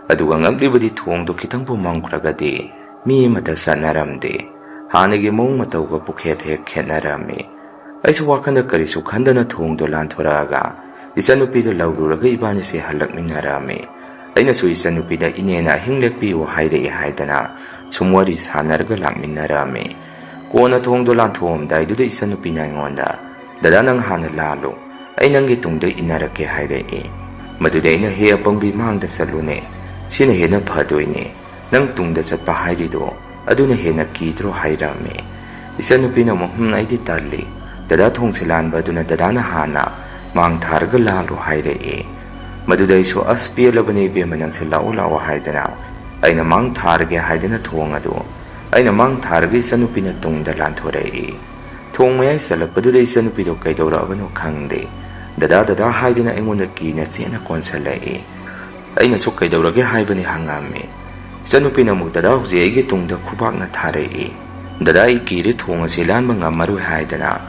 ꯑꯗꯨꯒ ꯉꯛꯂꯤꯕꯗꯤ ꯊꯣꯡꯗꯣ ꯈꯤꯇꯪꯕꯨ ꯃꯝꯈ꯭ꯔꯒꯗꯤ ꯃꯤ ꯑꯃꯠꯇ ꯆꯠꯅꯔꯝꯗꯦ꯫ ꯍꯥꯟꯅꯒꯤ ꯃꯑꯣꯡ ꯃꯇꯧꯒ ꯄꯨꯈꯦꯠ ꯍꯦꯛ ꯈꯦꯠꯅꯔꯝꯃꯤ꯫ ꯑꯩꯁꯨ ꯋꯥꯈꯜꯗ ꯀꯔꯤꯁꯨ ꯈꯟꯗꯅ ꯊꯣꯡꯗꯣ ꯂꯥꯟꯊꯣꯔꯛꯑꯒ ꯏꯆꯟꯅꯨꯄꯤꯗꯣ ꯂꯧꯔꯨꯔꯒ ꯏꯕꯥꯅꯤꯁꯦ ꯍꯜꯂꯛꯃꯤꯟꯅꯔꯝꯃꯤ꯫ ꯑꯩꯅꯁꯨ ꯏꯆꯟꯅꯨꯄꯤꯗ "ꯏꯅꯦꯅ ꯑꯍꯤꯡ ꯂꯦꯛꯄꯤꯌꯨ ꯍꯥꯏꯔꯛꯑꯦ" ꯍꯥꯏꯗꯅ ꯁꯨꯝ ꯋꯥꯔꯤ ꯁꯥꯟꯅꯔꯒ ꯂꯥꯛꯃꯤꯟꯅꯔꯝꯃꯤ꯫ ꯀꯣꯟꯅ ꯊꯣꯡꯗꯣ ꯂꯥꯟꯊꯣꯛꯑꯝꯗꯥꯏꯗꯨꯗ ꯏꯆꯟꯅꯨꯄꯤꯅ ꯑꯩꯉꯣꯟꯗ, "ꯗꯗꯥ, ꯅꯪ ꯍꯥꯟꯅ ꯂꯥꯜꯂꯨ, ꯑꯩ ꯅꯪꯒꯤ ꯇꯨꯡꯗ ꯏꯟꯅꯔꯛꯀꯦ" ꯍꯥꯏꯔꯛꯏ꯫ ꯃꯗꯨꯗ ꯑꯩꯅ, "ꯍꯦ ꯑꯄꯪꯕꯤ, ꯃꯥꯡꯗ ꯆꯠꯂꯨꯅꯦ, ꯁꯤꯅ ꯍꯦꯟꯅ ꯐꯗꯣꯏꯅꯦ, ꯅꯪ ꯇꯨꯡꯗ ꯆꯠꯄ ꯍꯥꯏꯔꯤꯗꯣ ꯑꯗꯨꯅ ꯍꯦꯟꯅ ꯀꯤꯗ꯭ꯔꯣ?" ꯍꯥꯏꯔꯝꯃꯤ꯫ ꯏꯆꯟꯅꯨꯄꯤꯅ ꯑꯃꯨꯛ, "ꯍꯨꯝ, ꯑꯩꯗꯤ ꯇꯜꯂꯤ, ꯗꯗꯥ ꯊꯣꯡꯁꯦ ꯂꯥꯟꯕ ꯑꯗꯨꯅ ꯗꯗꯥꯅ ꯍꯥꯟꯅ ꯃꯥꯡ ꯊꯥꯔꯒ ꯂꯥꯜꯂꯨ" ꯍꯥꯏꯔꯛꯏ꯫ ꯃꯗꯨꯗ ꯑꯩꯁꯨ, "ꯑꯁ, ꯄꯦꯜꯂꯕꯅꯦ ꯏꯕꯦꯝꯃ ꯅꯪꯁꯦ, ꯂꯥꯛꯑꯣ ꯂꯥꯛꯑꯣ" ꯍꯥꯏꯗꯅ ꯑꯩꯅ ꯃꯥꯡ ꯊꯥꯔꯒꯦ ꯍꯥꯏꯗꯅ ꯊꯣꯡ ꯑꯗꯨ ꯑꯩꯅ ꯃꯥꯡ ꯊꯥꯔꯒ ꯏꯆꯟꯅꯨꯄꯤꯅ ꯇꯨꯡꯗ ꯂꯥꯟꯊꯣꯔꯛꯏ꯫ ꯊꯣꯡ ꯃꯌꯥꯏ ꯆꯠꯂꯛꯄꯗꯨꯗ ꯏꯆꯟꯅꯨꯄꯤꯗꯣ ꯀꯩꯗꯧꯔꯛꯑꯕꯅꯣ ꯈꯪꯗꯦ, "ꯗꯗꯥ, ꯗꯗꯥ" ꯍꯥꯏꯗꯨꯅ ꯑꯩꯉꯣꯟꯗ ꯀꯤꯅ ꯆꯦꯠꯅ ꯀꯣꯟꯁꯤꯜꯂꯛꯏ꯫ ꯑꯩꯅꯁꯨ "ꯀꯩꯗꯧꯔꯒꯦ ꯍꯥꯏꯕꯅꯤ?" ꯍꯪꯉꯝꯃꯤ꯫ ꯏꯆꯟꯅꯨꯄꯤꯅ ꯑꯃꯨꯛ, "ꯗꯗꯥ ꯍꯧꯖꯤꯛ ꯑꯩꯒꯤ ꯇꯨꯡꯗ ꯈꯨꯕꯥꯛꯅ ꯊꯥꯔꯛꯏ꯫ ꯗꯗꯥ, ꯑꯩ ꯀꯤꯔꯦ, ꯊꯣꯡ ꯑꯁꯤ ꯂꯥꯟꯕ ꯉꯝꯃꯔꯣꯏ" ꯍꯥꯏꯗꯅ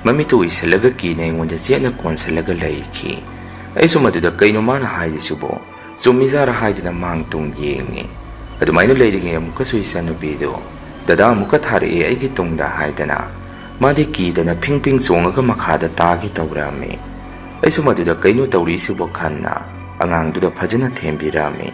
ꯃꯃꯤꯠꯇꯨ ꯎꯏꯁꯤꯜꯂꯒ ꯀꯤꯅ ꯑꯩꯉꯣꯟꯗ ꯆꯦꯠꯅ ꯀꯣꯟꯁꯤꯜꯂꯒ ꯂꯩꯈꯤ꯫ ꯑꯩꯁꯨ ꯃꯗꯨꯗ "ꯀꯩꯅꯣ ꯃꯥꯅ ꯍꯥꯏꯔꯤꯁꯤꯕꯣ? ꯆꯨꯝꯃꯤꯖꯥꯔ?" ꯍꯥꯏꯗꯅ ꯃꯥꯡ ꯇꯨꯡ ꯌꯦꯡꯉꯤ꯫ ꯑꯗꯨꯃꯥꯏꯅ ꯂꯩꯔꯤꯉꯩ ꯑꯃꯨꯛꯀꯁꯨ ꯏꯆꯟꯅꯨꯄꯤꯗꯨ, "ꯗꯗꯥ ꯑꯃꯨꯛꯀ ꯊꯥꯔꯛꯑꯦ ꯑꯩꯒꯤ ꯇꯨꯡꯗ" ꯍꯥꯏꯗꯅ ꯃꯥꯗꯤ ꯀꯤꯗꯅ ꯐꯤꯡ ꯐꯤꯡ ꯆꯣꯡꯉꯒ ꯃꯈꯥꯗ ꯇꯥꯒꯦ ꯇꯧꯔꯛꯑꯝꯃꯤ꯫ ꯑꯩꯁꯨ ꯃꯗꯨꯗ "ꯀꯩꯅꯣ ꯇꯧꯔꯤꯁꯤꯕꯣ?" ꯈꯟꯅ ꯑꯉꯥꯡꯗꯨꯗ ꯐꯖꯅ ꯊꯦꯝꯕꯤꯔꯝꯃꯤ꯫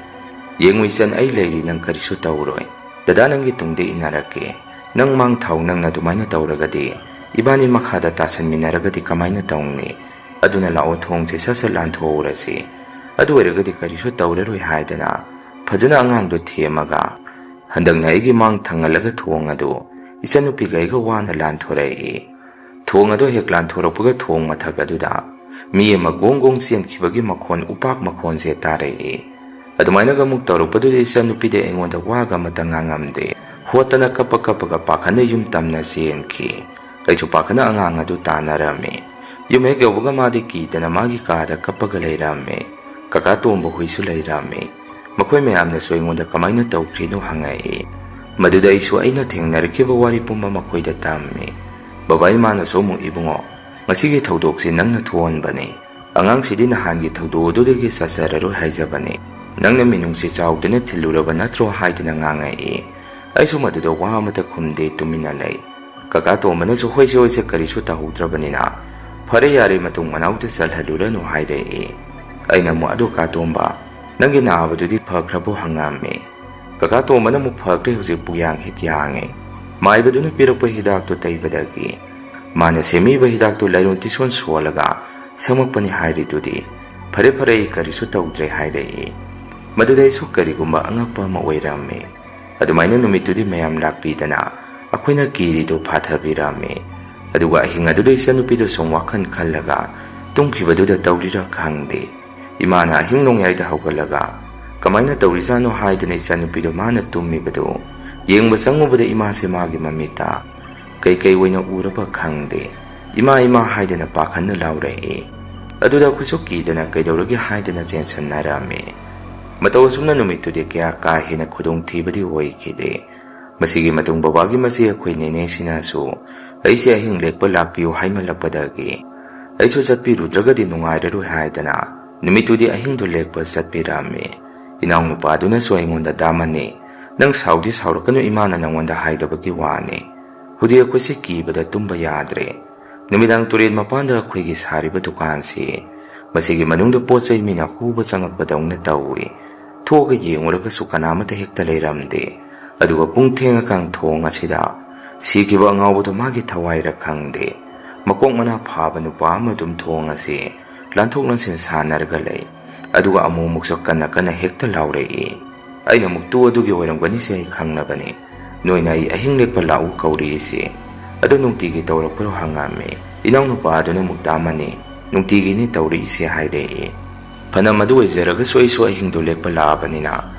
"ꯌꯦꯡꯉꯨ ꯏꯆꯟ, ꯑꯩ ꯂꯩꯔꯤ, ꯅꯪ ꯀꯔꯤꯁꯨ ꯇꯧꯔꯣꯏ꯫ ꯗꯗꯥ ꯅꯪꯒꯤ ꯇꯨꯡꯗ ꯏꯟꯅꯔꯛꯀꯦ꯫ ꯅꯪ ꯃꯥꯡ ꯊꯥꯎ, ꯅꯪꯅ ꯑꯗꯨꯃꯥꯏꯅ ꯇꯧꯔꯒꯗꯤ ꯏꯕꯥꯅꯤ ꯃꯈꯥꯗ ꯇꯥꯁꯟꯃꯤꯟꯅꯔꯒꯗꯤ ꯀꯃꯥꯏꯅ ꯇꯧꯅꯤ? ꯑꯗꯨꯅ ꯂꯥꯛꯑꯣ, ꯊꯣꯡꯁꯦ ꯁꯠ ꯁꯠ ꯂꯥꯟꯊꯣꯛꯍꯧꯔꯁꯤ꯫ ꯑꯗꯨ ꯑꯣꯏꯔꯒꯗꯤ ꯀꯔꯤꯁꯨ ꯇꯧꯔꯔꯣꯏ" ꯍꯥꯏꯗꯅ ꯐꯖꯅ ꯑꯉꯥꯡꯗꯣ ꯊꯦꯝꯃꯒ ꯍꯟꯗꯛꯅ ꯑꯩꯒꯤ ꯃꯥꯡ ꯊꯪꯍꯜꯂꯒ ꯊꯣꯡ ꯑꯗꯨ ꯏꯆꯟꯅꯨꯄꯤꯒ ꯑꯩꯒ ꯋꯥꯅ ꯂꯥꯟꯊꯣꯔꯛꯏ꯫ ꯊꯣꯡ ꯑꯗꯨ ꯍꯦꯛ ꯂꯥꯟꯊꯣꯔꯛꯄꯒ ꯊꯣꯡ ꯃꯊꯛ ꯑꯗꯨꯗ ꯃꯤ ꯑꯃ ꯒꯣꯡ ꯒꯣꯡ ꯆꯦꯟꯈꯤꯕꯒꯤ ꯃꯈꯣꯟ, ꯎꯄꯥꯛ ꯃꯈꯣꯟꯁꯦ ꯇꯥꯔꯛꯏ꯫ ꯑꯗꯨꯃꯥꯏꯅꯒ ꯑꯃꯨꯛ ꯇꯧꯔꯛꯄꯗꯨꯗ ꯏꯆꯟꯅꯨꯄꯤꯗꯤ ꯑꯩꯉꯣꯟꯗ ꯋꯥꯒ ꯑꯃꯇ ꯉꯥꯡꯉꯝꯗꯦ꯫ ꯍꯣꯠꯇꯅ ꯀꯞꯄ ꯀꯞꯄꯒ ꯄꯥꯈꯠꯅ ꯌꯨꯝ ꯇꯝꯅ ꯆꯦꯟꯈꯤ꯫ ꯑꯩꯁꯨ ꯄꯥꯈꯠꯅ ꯑꯉꯥꯡ ꯑꯗꯨ ꯇꯥꯟꯅꯔꯝꯃꯤ꯫ ꯌꯨꯝ ꯍꯦꯛ ꯌꯧꯕꯒ ꯃꯥꯗꯤ ꯀꯤꯗꯅ ꯃꯥꯒꯤ ꯀꯥꯗ ꯀꯞꯄꯒ ꯂꯩꯔꯝꯃꯤ꯫ ꯀꯀꯥ ꯇꯣꯝꯕ ꯍꯣꯏꯁꯨ ꯂꯩꯔꯝꯃꯤ꯫ ꯃꯈꯣꯏ ꯃꯌꯥꯝꯅꯁꯨ ꯑꯩꯉꯣꯟꯗ ꯀꯃꯥꯏꯅ ꯇꯧꯈ꯭ꯔꯤꯅꯣ ꯍꯪꯉꯛꯏ꯫ ꯃꯗꯨꯗ ꯑꯩꯁꯨ ꯑꯩꯅ ꯊꯦꯡꯅꯔꯛꯈꯤꯕ ꯋꯥꯔꯤ ꯄꯨꯝꯕ ꯃꯈꯣꯏꯗ ꯇꯝꯃꯤ꯫ ꯕꯕꯥ ꯏꯃꯥꯅꯁꯨ ꯑꯃꯨꯛ, "ꯏꯕꯨꯡꯉꯣ, ꯉꯁꯤꯒꯤ ꯊꯧꯗꯣꯛꯁꯤ ꯅꯪꯅ ꯊꯣꯛꯍꯟꯕꯅꯤ꯫ ꯑꯉꯥꯡꯁꯤꯗꯤ ꯅꯍꯥꯟꯒꯤ ꯊꯧꯗꯣꯛ ꯑꯗꯨꯗꯒꯤ ꯆꯠꯆꯔꯔꯣꯏ ꯍꯥꯏꯖꯕꯅꯤ꯫ ꯅꯪꯅ ꯃꯤꯅꯨꯡꯁꯤ ꯆꯥꯎꯗꯅ ꯊꯤꯜꯂꯨꯔꯕ ꯅꯠꯇ꯭ꯔꯣ?" ꯍꯥꯏꯗꯅ ꯉꯥꯡꯉꯛꯏ꯫ ꯑꯩꯁꯨ ꯃꯗꯨꯗ ꯋꯥ ꯑꯃꯠꯇ ꯈꯨꯝꯗꯦ, ꯇꯨꯃꯤꯟꯅ ꯂꯩ꯫ ꯀꯀꯥ ꯇꯣꯝꯕꯅꯁꯨ "ꯍꯣꯏꯁꯦ, ꯍꯣꯏꯁꯦ, ꯀꯔꯤꯁꯨ ꯇꯧꯍꯧꯗ꯭ꯔꯕꯅꯤꯅ ꯐꯔꯦ, ꯌꯥꯔꯦ, ꯃꯇꯨꯡ ꯃꯅꯥꯎꯗ ꯆꯠꯍꯜꯂꯨꯔꯅꯨ" ꯍꯥꯏꯔꯛꯏ꯫ ꯑꯩꯅ ꯑꯃꯨꯛ, "ꯑꯗꯣ ꯀꯥ ꯇꯣꯝꯕ, ꯅꯪꯒꯤ ꯅꯥꯕꯗꯨꯗꯤ ꯐꯈ꯭ꯔꯕꯣ?" ꯍꯪꯉꯝꯃꯤ꯫ ꯀꯀꯥ ꯇꯣꯝꯕꯅ ꯑꯃꯨꯛ, "ꯐꯈ꯭ꯔꯦ, ꯍꯧꯖꯤꯛ ꯄꯨꯌꯥꯡ ꯍꯦꯛ ꯌꯥꯡꯉꯦ꯫ ꯃꯥꯏꯕꯗꯨꯅ ꯄꯤꯔꯛꯄ ꯍꯤꯗꯥꯛꯇꯨ ꯇꯩꯕꯗꯒꯤ ꯃꯥꯅ ꯁꯦꯝꯃꯤꯕ ꯍꯤꯗꯥꯛꯇꯨ ꯂꯥꯏꯔꯣꯟ ꯇꯤꯁꯣꯟ ꯁꯣꯜꯂꯒ ꯁꯪꯉꯛꯄꯅꯤ ꯍꯥꯏꯔꯤꯗꯨꯗꯤ꯫ ꯐꯔꯦ, ꯐꯔꯦ, ꯑꯩ ꯀꯔꯤꯁꯨ ꯇꯧꯗ꯭ꯔꯦ" ꯍꯥꯏꯔꯛꯏ꯫ ꯃꯗꯨꯗ ꯑꯩꯁꯨ ꯀꯔꯤꯒꯨꯝꯕ ꯑꯉꯛꯄ ꯑꯃ ꯑꯣꯏꯔꯝꯃꯤ꯫ ꯑꯗꯨꯃꯥꯏꯅ ꯅꯨꯃꯤꯠꯇꯨꯗꯤ ꯃꯌꯥꯝ ꯂꯥꯛꯄꯤꯗꯅ ꯑꯩꯈꯣꯏꯅ ꯀꯤꯔꯤꯗꯨ ꯐꯥꯊꯕꯤꯔꯝꯃꯤ꯫ ꯑꯗꯨꯒ ꯑꯍꯤꯡ ꯑꯗꯨꯗ ꯏꯆꯟꯅꯨꯄꯤꯗꯨ ꯁꯨꯝ ꯋꯥꯈꯜ ꯈꯜꯂꯒ ꯇꯨꯝꯈꯤꯕꯗꯨꯗ ꯇꯧꯔꯤꯔꯥ ꯈꯪꯗꯦ, ꯏꯃꯥꯅ ꯑꯍꯤꯡ ꯅꯣꯡꯌꯥꯏꯗ ꯍꯧꯒꯠꯂꯒ "ꯀꯃꯥꯏꯅ ꯇꯧꯔꯤꯖꯥꯠꯅꯣ?" ꯍꯥꯏꯗꯅ ꯏꯆꯟꯅꯨꯄꯤꯗꯨ ꯃꯥꯅ ꯇꯨꯝꯃꯤꯕꯗꯨ ꯌꯦꯡꯕ ꯆꯪꯉꯨꯕꯗ ꯏꯃꯥꯁꯦ ꯃꯥꯒꯤ ꯃꯃꯤꯠꯇ ꯀꯩꯀꯩ ꯑꯣꯏꯅ ꯎꯔꯕ ꯈꯪꯗꯦ꯫ "ꯏꯃꯥ, ꯏꯃꯥ" ꯍꯥꯏꯗꯅ ꯄꯥꯈꯠꯅ ꯂꯥꯎꯔꯛꯏ꯫ ꯑꯗꯨꯗ ꯑꯩꯈꯣꯏꯁꯨ ꯀꯤꯗꯅ "ꯀꯩꯗꯧꯔꯒꯦ?" ꯍꯥꯏꯗꯅ ꯆꯦꯟꯁꯟꯅꯔꯝꯃꯤ꯫ ꯃꯇꯧ ꯑꯁꯨꯝꯅ ꯅꯨꯃꯤꯠꯇꯨꯗꯤ ꯀꯌꯥ ꯀꯥ ꯍꯦꯟꯅ ꯈꯨꯗꯣꯡꯊꯤꯕꯗꯤ ꯑꯣꯏꯈꯤꯗꯦ꯫ ꯃꯁꯤꯒꯤ ꯃꯇꯨꯡ ꯕꯕꯥꯒꯤ ꯃꯆꯦ ꯑꯩꯈꯣꯏ ꯅꯦꯅꯦꯁꯤꯅꯁꯨ ꯑꯩꯁꯦ ꯑꯍꯤꯡ ꯂꯦꯛꯄ ꯂꯥꯛꯄꯤꯌꯨ ꯍꯥꯏꯃꯜꯂꯛꯄꯗꯒꯤ ꯑꯩꯁꯨ ꯆꯠꯄꯤꯔꯨꯗ꯭ꯔꯒꯗꯤ ꯅꯨꯡꯉꯥꯏꯔꯔꯣꯏ ꯍꯥꯏꯗꯅ ꯅꯨꯃꯤꯠꯇꯨꯗꯤ ꯑꯍꯤꯡꯗꯨ ꯂꯦꯛꯄ ꯆꯠꯄꯤꯔꯝꯃꯤ꯫ ꯏꯅꯥꯎꯅꯨꯄꯥꯗꯨꯅꯁꯨ ꯑꯩꯉꯣꯟꯗ, "ꯗꯥ ꯃꯅꯤ, ꯅꯪ ꯁꯥꯎꯗꯤ ꯁꯥꯎꯔꯛꯀꯅꯨ, ꯏꯃꯥꯅ ꯅꯪꯉꯣꯟꯗ ꯍꯥꯏꯗꯕꯒꯤ ꯋꯥꯅꯤ꯫ ꯍꯧꯖꯤꯛ ꯑꯩꯈꯣꯏꯁꯦ ꯀꯤꯕꯗ ꯇꯨꯝꯕ ꯌꯥꯗ꯭ꯔꯦ꯫ ꯅꯨꯃꯤꯗꯥꯡ ꯇꯨꯔꯦꯜ ꯃꯄꯥꯟꯗ ꯑꯩꯈꯣꯏꯒꯤ ꯁꯥꯔꯤꯕ ꯗꯨꯀꯥꯟꯁꯤ, ꯃꯁꯤꯒꯤ ꯃꯅꯨꯡꯗ ꯄꯣꯠ ꯆꯩ ꯃꯤꯅ ꯍꯨꯕ ꯆꯪꯉꯛꯄꯗꯧꯅ ꯇꯧꯏ꯫ ꯊꯣꯛꯑꯒ ꯌꯦꯡꯉꯨꯔꯒꯁꯨ ꯀꯅꯥꯃꯠꯇ ꯍꯦꯛꯇ ꯂꯩꯔꯝꯗꯦ꯫ ꯑꯗꯨꯒ ꯄꯨꯡ ꯊꯦꯡꯉꯀꯥꯟ ꯊꯣꯡ ꯑꯁꯤꯗ ꯁꯤꯈꯤꯕ ꯑꯉꯥꯎꯕꯗꯣ ꯃꯥꯒꯤ ꯊꯋꯥꯏꯔ ꯈꯪꯗꯦ, ꯃꯀꯣꯛ ꯃꯅꯥ ꯐꯥꯕ ꯅꯨꯄꯥ ꯑꯃ ꯑꯗꯨꯝ ꯊꯣꯡ ꯑꯁꯤ ꯂꯥꯟꯊꯣꯛ ꯂꯥꯟꯁꯤꯟ ꯁꯥꯟꯅꯔꯒ ꯂꯩ꯫ ꯑꯗꯨꯒ ꯑꯃꯨꯛ ꯑꯃꯨꯛꯁꯨ ꯀꯟꯅ ꯀꯟꯅ ꯍꯦꯛꯇ ꯂꯥꯎꯔꯛꯏ꯫ ꯑꯩꯅ ꯑꯃꯨꯛ, 'ꯇꯨ, ꯑꯗꯨꯒꯤ ꯑꯣꯏꯔꯝꯒꯅꯤꯁꯦ, ꯑꯩ ꯈꯪꯅꯕꯅꯤ꯫ ꯅꯣꯏꯅ ꯑꯩ ꯑꯍꯤꯡ ꯂꯦꯛꯄ ꯂꯥꯛꯎ ꯀꯧꯔꯤꯁꯦ꯫ ꯑꯗꯨ ꯅꯨꯡꯇꯤꯒꯤ ꯇꯧꯔꯛꯄ꯭ꯔꯣ?' ꯍꯪꯉꯝꯃꯤ꯫ ꯏꯅꯥꯎꯅꯨꯄꯥ ꯑꯗꯨꯅ ꯑꯃꯨꯛ, "ꯗꯥ ꯃꯅꯤ, ꯅꯨꯡꯇꯤꯒꯤꯅꯤ ꯇꯧꯔꯛꯏꯁꯦ" ꯍꯥꯏꯔꯛꯏ꯫ ꯐꯅ ꯃꯗꯨ ꯑꯣꯏꯖꯔꯒꯁꯨ ꯑꯩꯁꯨ ꯑꯍꯤꯡꯗꯨ ꯂꯦꯛꯄ ꯂꯥꯛꯑꯕꯅꯤꯅ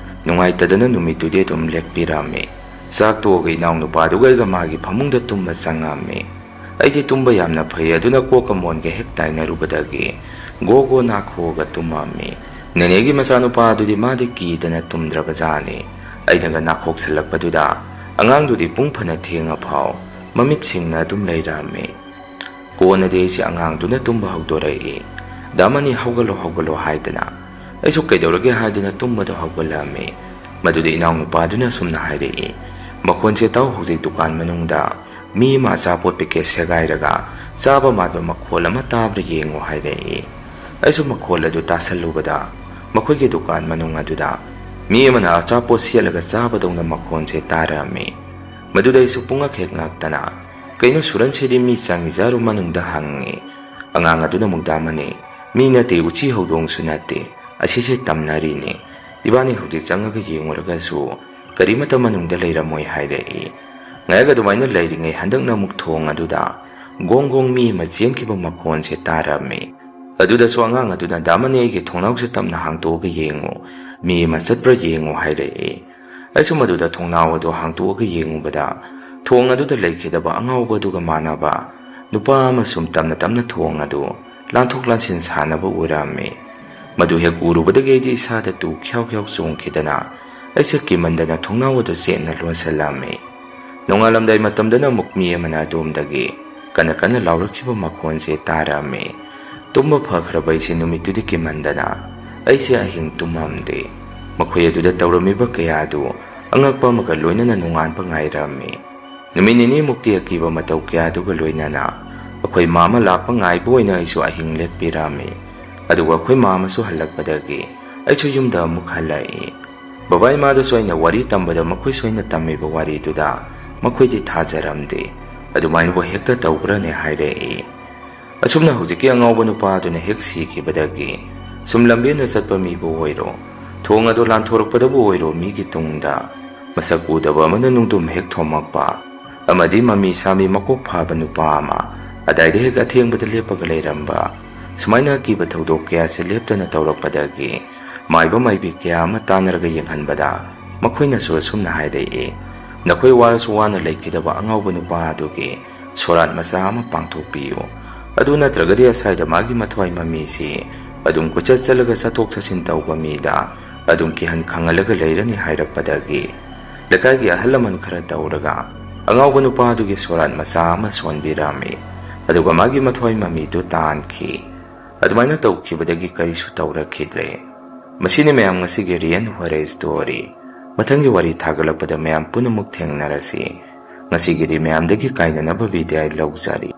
ꯅꯨꯡꯉꯥꯏꯇꯗꯅ ꯅꯨꯃꯤꯠꯇꯨꯗꯤ ꯑꯗꯨꯝ ꯂꯦꯛꯄꯤꯔꯝꯃꯤ꯫ ꯆꯥꯛ ꯇꯣꯛꯑꯒ ꯏꯅꯥꯎꯅꯨꯄꯥꯗꯨꯒ ꯑꯩꯒ ꯃꯥꯒꯤ ꯐꯃꯨꯡꯗ ꯇꯨꯝꯕ ꯆꯪꯉꯝꯃꯤ꯫ ꯑꯩꯗꯤ ꯇꯨꯝꯕ ꯌꯥꯝꯅ ꯐꯩ, ꯑꯗꯨꯅ ꯀꯣꯛꯀ ꯃꯣꯟꯒ ꯍꯦꯛ ꯇꯥꯏꯅꯔꯨꯕꯗꯒꯤ ꯒꯣ ꯒꯣ ꯅꯥꯈꯣꯛꯑꯒ ꯇꯨꯝꯃꯝꯃꯤ꯫ ꯅꯦꯅꯦꯒꯤ ꯃꯆꯥꯅꯨꯄꯥ ꯑꯗꯨꯗꯤ ꯃꯥꯗꯤ ꯀꯤꯗꯅ ꯇꯨꯝꯗ꯭ꯔꯕꯖꯥꯠꯅꯤ꯫ ꯑꯩꯅꯒ ꯅꯥꯈꯣꯛꯁꯜꯂꯛꯄꯗꯨꯗ ꯑꯉꯥꯡꯗꯨꯗꯤ ꯄꯨꯡ ꯐꯅ ꯊꯦꯡꯉꯐꯥꯎ ꯃꯃꯤꯠ ꯁꯤꯡꯅ ꯑꯗꯨꯝ ꯂꯩꯔꯝꯃꯤ꯫ ꯀꯣꯟꯅꯗꯤ ꯑꯩꯁꯦ ꯑꯉꯥꯡꯗꯨꯅ ꯇꯨꯝꯕ ꯍꯧꯗꯣꯔꯛꯏ꯫ "ꯗꯥ ꯃꯅꯤ, ꯍꯧꯒꯠꯂꯣ, ꯍꯧꯒꯠꯂꯣ" ꯍꯥꯏꯗꯅ꯫ ꯑꯩꯁꯨ ꯀꯩꯗꯧꯔꯒꯦ ꯍꯥꯏꯗꯨꯅ ꯇꯨꯝꯕꯗꯣ ꯍꯧꯒꯠꯂꯝꯃꯤ꯫ ꯃꯗꯨꯗ ꯏꯅꯥꯎꯅꯨꯄꯥꯗꯨꯅ ꯑꯁꯨꯝꯅ ꯍꯥꯏꯔꯛꯏ, "ꯃꯈꯣꯟꯁꯦ ꯇꯥꯎ, ꯍꯧꯖꯤꯛ ꯗꯨꯀꯥꯟ ꯃꯅꯨꯡꯗ ꯃꯤ ꯑꯃ ꯑꯆꯥꯄꯣꯠ ꯄꯦꯀꯦꯠ ꯁꯦꯒꯥꯏꯔꯒ ꯆꯥꯕ ꯃꯥꯟꯕ ꯃꯈꯣꯜ ꯑꯃ ꯇꯥꯕ꯭ꯔꯥ ꯌꯦꯡꯉꯨ" ꯍꯥꯏꯔꯛꯏ꯫ ꯑꯩꯁꯨ ꯃꯈꯣꯜ ꯑꯗꯨ ꯇꯥꯁꯜꯂꯨꯕꯗ ꯃꯈꯣꯏꯒꯤ ꯗꯨꯀꯥꯟ ꯃꯅꯨꯡ ꯑꯗꯨꯗ ꯃꯤ ꯑꯃꯅ ꯑꯆꯥꯄꯣꯠ ꯁꯦꯠꯂꯒ ꯆꯥꯕꯗꯧꯅ ꯃꯈꯣꯟꯁꯦ ꯇꯥꯔꯝꯃꯤ꯫ ꯃꯗꯨꯗ ꯑꯩꯁꯨ ꯄꯨꯡꯉꯛ ꯍꯦꯛ ꯉꯛꯇꯅ, "ꯀꯩꯅꯣ, ꯁꯨꯔꯟꯁꯤꯗꯤ ꯃꯤ ꯆꯪꯉꯤꯖꯥꯔꯣ?" ꯃꯅꯨꯡꯗ ꯍꯪꯉꯤ꯫ ꯑꯉꯥꯡ ꯑꯗꯨꯅ ꯑꯃꯨꯛ, "ꯗꯥ ꯃꯅꯤ, ꯃꯤ ꯅꯠꯇꯦ, ꯎꯆꯤ ꯍꯧꯗꯣꯡꯁꯨ ꯅꯠꯇꯦ, ꯑꯁꯤꯁꯦ ꯇꯝꯅꯔꯤꯅꯤ꯫ ꯏꯕꯥꯅꯤ ꯍꯧꯖꯤꯛ ꯆꯪꯉꯒ ꯌꯦꯡꯉꯨꯔꯒꯁꯨ ꯀꯔꯤꯃꯠꯇ ꯃꯅꯨꯡꯗ ꯂꯩꯔꯝꯃꯣꯏ" ꯍꯥꯏꯔꯛꯏ꯫ ꯉꯥꯏꯍꯥꯛ ꯑꯗꯨꯃꯥꯏꯅ ꯂꯩꯔꯤꯉꯩ, ꯍꯟꯗꯛꯅ ꯑꯃꯨꯛ ꯊꯣꯡ ꯑꯗꯨꯗ ꯒꯣꯡ ꯒꯣꯡ ꯃꯤ ꯑꯃ ꯆꯦꯟꯈꯤꯕ ꯃꯈꯣꯟꯁꯦ ꯇꯥꯔꯝꯃꯤ꯫ ꯑꯗꯨꯗꯁꯨ ꯑꯉꯥꯡ ꯑꯗꯨꯅ, "ꯗꯥ ꯃꯅꯤ, ꯑꯩꯒꯤ ꯊꯣꯡꯅꯥꯎꯁꯦ ꯇꯞꯅ ꯍꯥꯡꯇꯣꯛꯑꯒ ꯌꯦꯡꯉꯨ, ꯃꯤ ꯑꯃ ꯆꯠꯄ꯭ꯔꯥ ꯌꯦꯡꯉꯨ" ꯍꯥꯏꯔꯛꯏ꯫ ꯑꯩꯁꯨ ꯃꯗꯨꯗ ꯊꯣꯡꯅꯥꯎ ꯑꯗꯨ ꯍꯥꯡꯇꯣꯛꯑꯒ ꯌꯦꯡꯉꯨꯕꯗ, ꯊꯣꯡ ꯑꯗꯨꯗ ꯂꯩꯈꯤꯗꯕ ꯑꯉꯥꯎꯕ ꯑꯗꯨꯒ ꯃꯥꯟꯅꯕ ꯅꯨꯄꯥ ꯑꯃ ꯁꯨꯝ ꯇꯞꯅ ꯇꯞꯅ ꯊꯣꯡ ꯑꯗꯨ ꯂꯥꯟꯊꯣꯛ ꯂꯥꯟꯁꯤꯟ ꯁꯥꯟꯅꯕ ꯎꯔꯝꯃꯤ꯫ ꯃꯗꯨ ꯍꯦꯛ ꯎꯔꯨꯕꯗꯒꯤ ꯑꯩꯗꯤ ꯏꯁꯥꯗ ꯇꯨ ꯈ꯭ꯌꯥꯎ ꯈ꯭ꯌꯥꯎ ꯆꯣꯡꯈꯤꯗꯅ, ꯑꯩꯁꯦ ꯀꯤꯃꯟꯗꯅ ꯊꯣꯡꯅꯥꯎ ꯑꯗꯨ ꯆꯦꯠꯅ ꯂꯣꯟꯁꯤꯜꯂꯝꯃꯤ꯫ ꯅꯣꯡꯉꯥꯜꯂꯝꯗꯥꯏ ꯃꯇꯝꯗꯅ ꯑꯃꯨꯛ ꯃꯤ ꯑꯃꯅ ꯑꯗꯣꯝꯗꯒꯤ ꯀꯟꯅ ꯀꯟꯅ ꯂꯥꯎꯔꯛꯈꯤꯕ ꯃꯈꯣꯟꯁꯦ ꯇꯥꯔꯝꯃꯤ꯫ ꯇꯨꯝꯕ ꯐꯈ꯭ꯔꯕ ꯑꯩꯁꯦ ꯅꯨꯃꯤꯠꯇꯨꯗꯤ ꯀꯤꯃꯟꯗꯅ ꯑꯩꯁꯦ ꯑꯍꯤꯡ ꯇꯨꯝꯃꯝꯗꯦ꯫ ꯃꯈꯣꯏ ꯑꯗꯨꯗ ꯇꯧꯔꯝꯃꯤꯕ ꯀꯌꯥ ꯑꯗꯨ ꯑꯉꯛꯄ ꯑꯃꯒ ꯂꯣꯏꯅꯅ ꯅꯣꯡꯉꯥꯟꯕ ꯉꯥꯏꯔꯝꯃꯤ꯫ ꯅꯨꯃꯤꯠ ꯅꯤꯅꯤꯃꯨꯛꯇꯤ ꯑꯀꯤꯕ ꯃꯇꯧ ꯀꯌꯥꯗꯨꯒ ꯂꯣꯏꯅꯅ ꯑꯩꯈꯣꯏ ꯃꯥꯃ ꯂꯥꯛꯄ ꯉꯥꯏꯕ ꯑꯣꯏꯅ ꯑꯩꯁꯨ ꯑꯍꯤꯡ ꯂꯦꯛꯄꯤꯔꯝꯃꯤ꯫ ꯑꯗꯨꯒ ꯑꯩꯈꯣꯏ ꯃꯥꯃꯁꯨ ꯍꯜꯂꯛꯄꯗꯒꯤ ꯑꯩꯁꯨ ꯌꯨꯝꯗ ꯑꯃꯨꯛ ꯍꯜꯂꯛꯏ꯫ ꯕꯕꯥ ꯏꯃꯥꯗꯁꯨ ꯑꯩꯅ ꯋꯥꯔꯤ ꯇꯝꯕꯗ ꯃꯈꯣꯏꯁꯨ ꯑꯩꯅ ꯇꯝꯃꯤꯕ ꯋꯥꯔꯤꯗꯨꯗ ꯃꯈꯣꯏꯗꯤ ꯊꯥꯖꯔꯝꯗꯦ꯫ "ꯑꯗꯨꯃꯥꯏꯅꯕꯨ ꯍꯦꯛꯇ ꯇꯧꯕ꯭ꯔꯅꯦ?" ꯍꯥꯏꯔꯛꯏ꯫ ꯑꯁꯨꯝꯅ ꯍꯧꯖꯤꯛꯀꯤ ꯑꯉꯥꯎꯕ ꯅꯨꯄꯥ ꯑꯗꯨꯅ ꯍꯦꯛ ꯁꯤꯈꯤꯕꯗꯒꯤ ꯁꯨꯝ ꯂꯝꯕꯦꯟꯗ ꯆꯠꯄ ꯃꯤꯕꯨ ꯑꯣꯏꯔꯣ, ꯊꯣꯡ ꯑꯗꯨ ꯂꯥꯟꯊꯣꯔꯛꯄꯗꯕꯨ ꯑꯣꯏꯔꯣ, ꯃꯤꯒꯤ ꯇꯨꯡꯗ ꯃꯁꯛ ꯎꯗꯕ ꯑꯃꯅ ꯅꯨꯡꯗꯨꯝ ꯍꯦꯛ ꯊꯣꯝꯃꯛꯄ, ꯑꯃꯗꯤ ꯃꯃꯤ ꯁꯥꯃꯤ ꯃꯀꯣꯛ ꯐꯥꯕ ꯅꯨꯄꯥ ꯑꯃ ꯑꯗꯥꯏꯗ ꯍꯦꯛ ꯑꯊꯦꯡꯕꯗ ꯂꯦꯞꯄꯒ ꯂꯩꯔꯝꯕ, ꯁꯨꯃꯥꯏꯅ ꯑꯀꯤꯕ ꯊꯧꯗꯣꯛ ꯀꯌꯥꯁꯦ ꯂꯦꯞꯇꯅ ꯇꯧꯔꯛꯄꯗꯒꯤ ꯃꯥꯏꯕ ꯃꯥꯏꯕꯤ ꯀꯌꯥ ꯑꯃ ꯇꯥꯟꯅꯔꯒ ꯌꯦꯡꯍꯟꯕꯗ ꯃꯈꯣꯏꯅꯁꯨ ꯑꯁꯨꯝꯅ ꯍꯥꯏꯔꯛꯏ, "ꯅꯈꯣꯏ ꯋꯥꯔꯁꯨ ꯋꯥꯅ ꯂꯩꯈꯤꯗꯕ ꯑꯉꯥꯎꯕ ꯅꯨꯄꯥ ꯑꯗꯨꯒꯤ ꯁꯣꯔꯥꯠ ꯃꯆꯥ ꯑꯃ ꯄꯥꯡꯊꯣꯛꯄꯤꯌꯨ꯫ ꯑꯗꯨ ꯅꯠꯇ꯭ꯔꯒꯗꯤ ꯑꯁꯥꯏꯗ ꯃꯥꯒꯤ ꯃꯊ꯭ꯋꯥꯏ ꯃꯃꯤꯁꯤ ꯑꯗꯨꯝ ꯀꯣꯏꯆꯠ ꯆꯠꯂꯒ ꯆꯠꯊꯣꯛ ꯆꯠꯁꯤꯟ ꯇꯧꯕ ꯃꯤꯗ ꯑꯗꯨꯝ ꯀꯤꯍꯟ ꯈꯪꯍꯜꯂꯒ ꯂꯩꯔꯅꯤ" ꯍꯥꯏꯔꯛꯄꯗꯒꯤ ꯂꯩꯀꯥꯏꯒꯤ ꯑꯍꯜ ꯂꯃꯟ ꯈꯔ ꯇꯧꯔꯒ ꯑꯉꯥꯎꯕ ꯅꯨꯄꯥ ꯑꯗꯨꯒꯤ ꯁꯣꯔꯥꯠ ꯃꯆꯥ ꯑꯃ ꯁꯣꯟꯕꯤꯔꯝꯃꯤ꯫ ꯑꯗꯨꯒ ꯃꯥꯒꯤ ꯃꯊ꯭ꯋꯥꯏ ꯃꯃꯤꯗꯨ ꯇꯥꯟꯈꯤ꯫ ꯑꯗꯨꯃꯥꯏꯅ ꯇꯧꯈꯤꯕꯗꯒꯤ ꯀꯔꯤꯁꯨ ꯇꯧꯔꯛꯈꯤꯗ꯭ꯔꯦ꯫ ꯃꯁꯤꯅꯤ ꯃꯌꯥꯝ ꯉꯁꯤꯒꯤ Real Horror Story꯫ ꯃꯊꯪꯒꯤ ꯋꯥꯔꯤ ꯊꯥꯒꯠꯂꯛꯄꯗ ꯃꯌꯥꯝ ꯄꯨꯝꯅꯃꯛ ꯊꯦꯡꯅꯔꯁꯤ꯫ ꯉꯁꯤꯒꯤꯗꯤ ꯃꯌꯥꯝꯗꯒꯤ ꯀꯥꯏꯅꯅꯕ ꯕꯤꯗꯥꯏ ꯂꯧꯖꯔꯤ꯫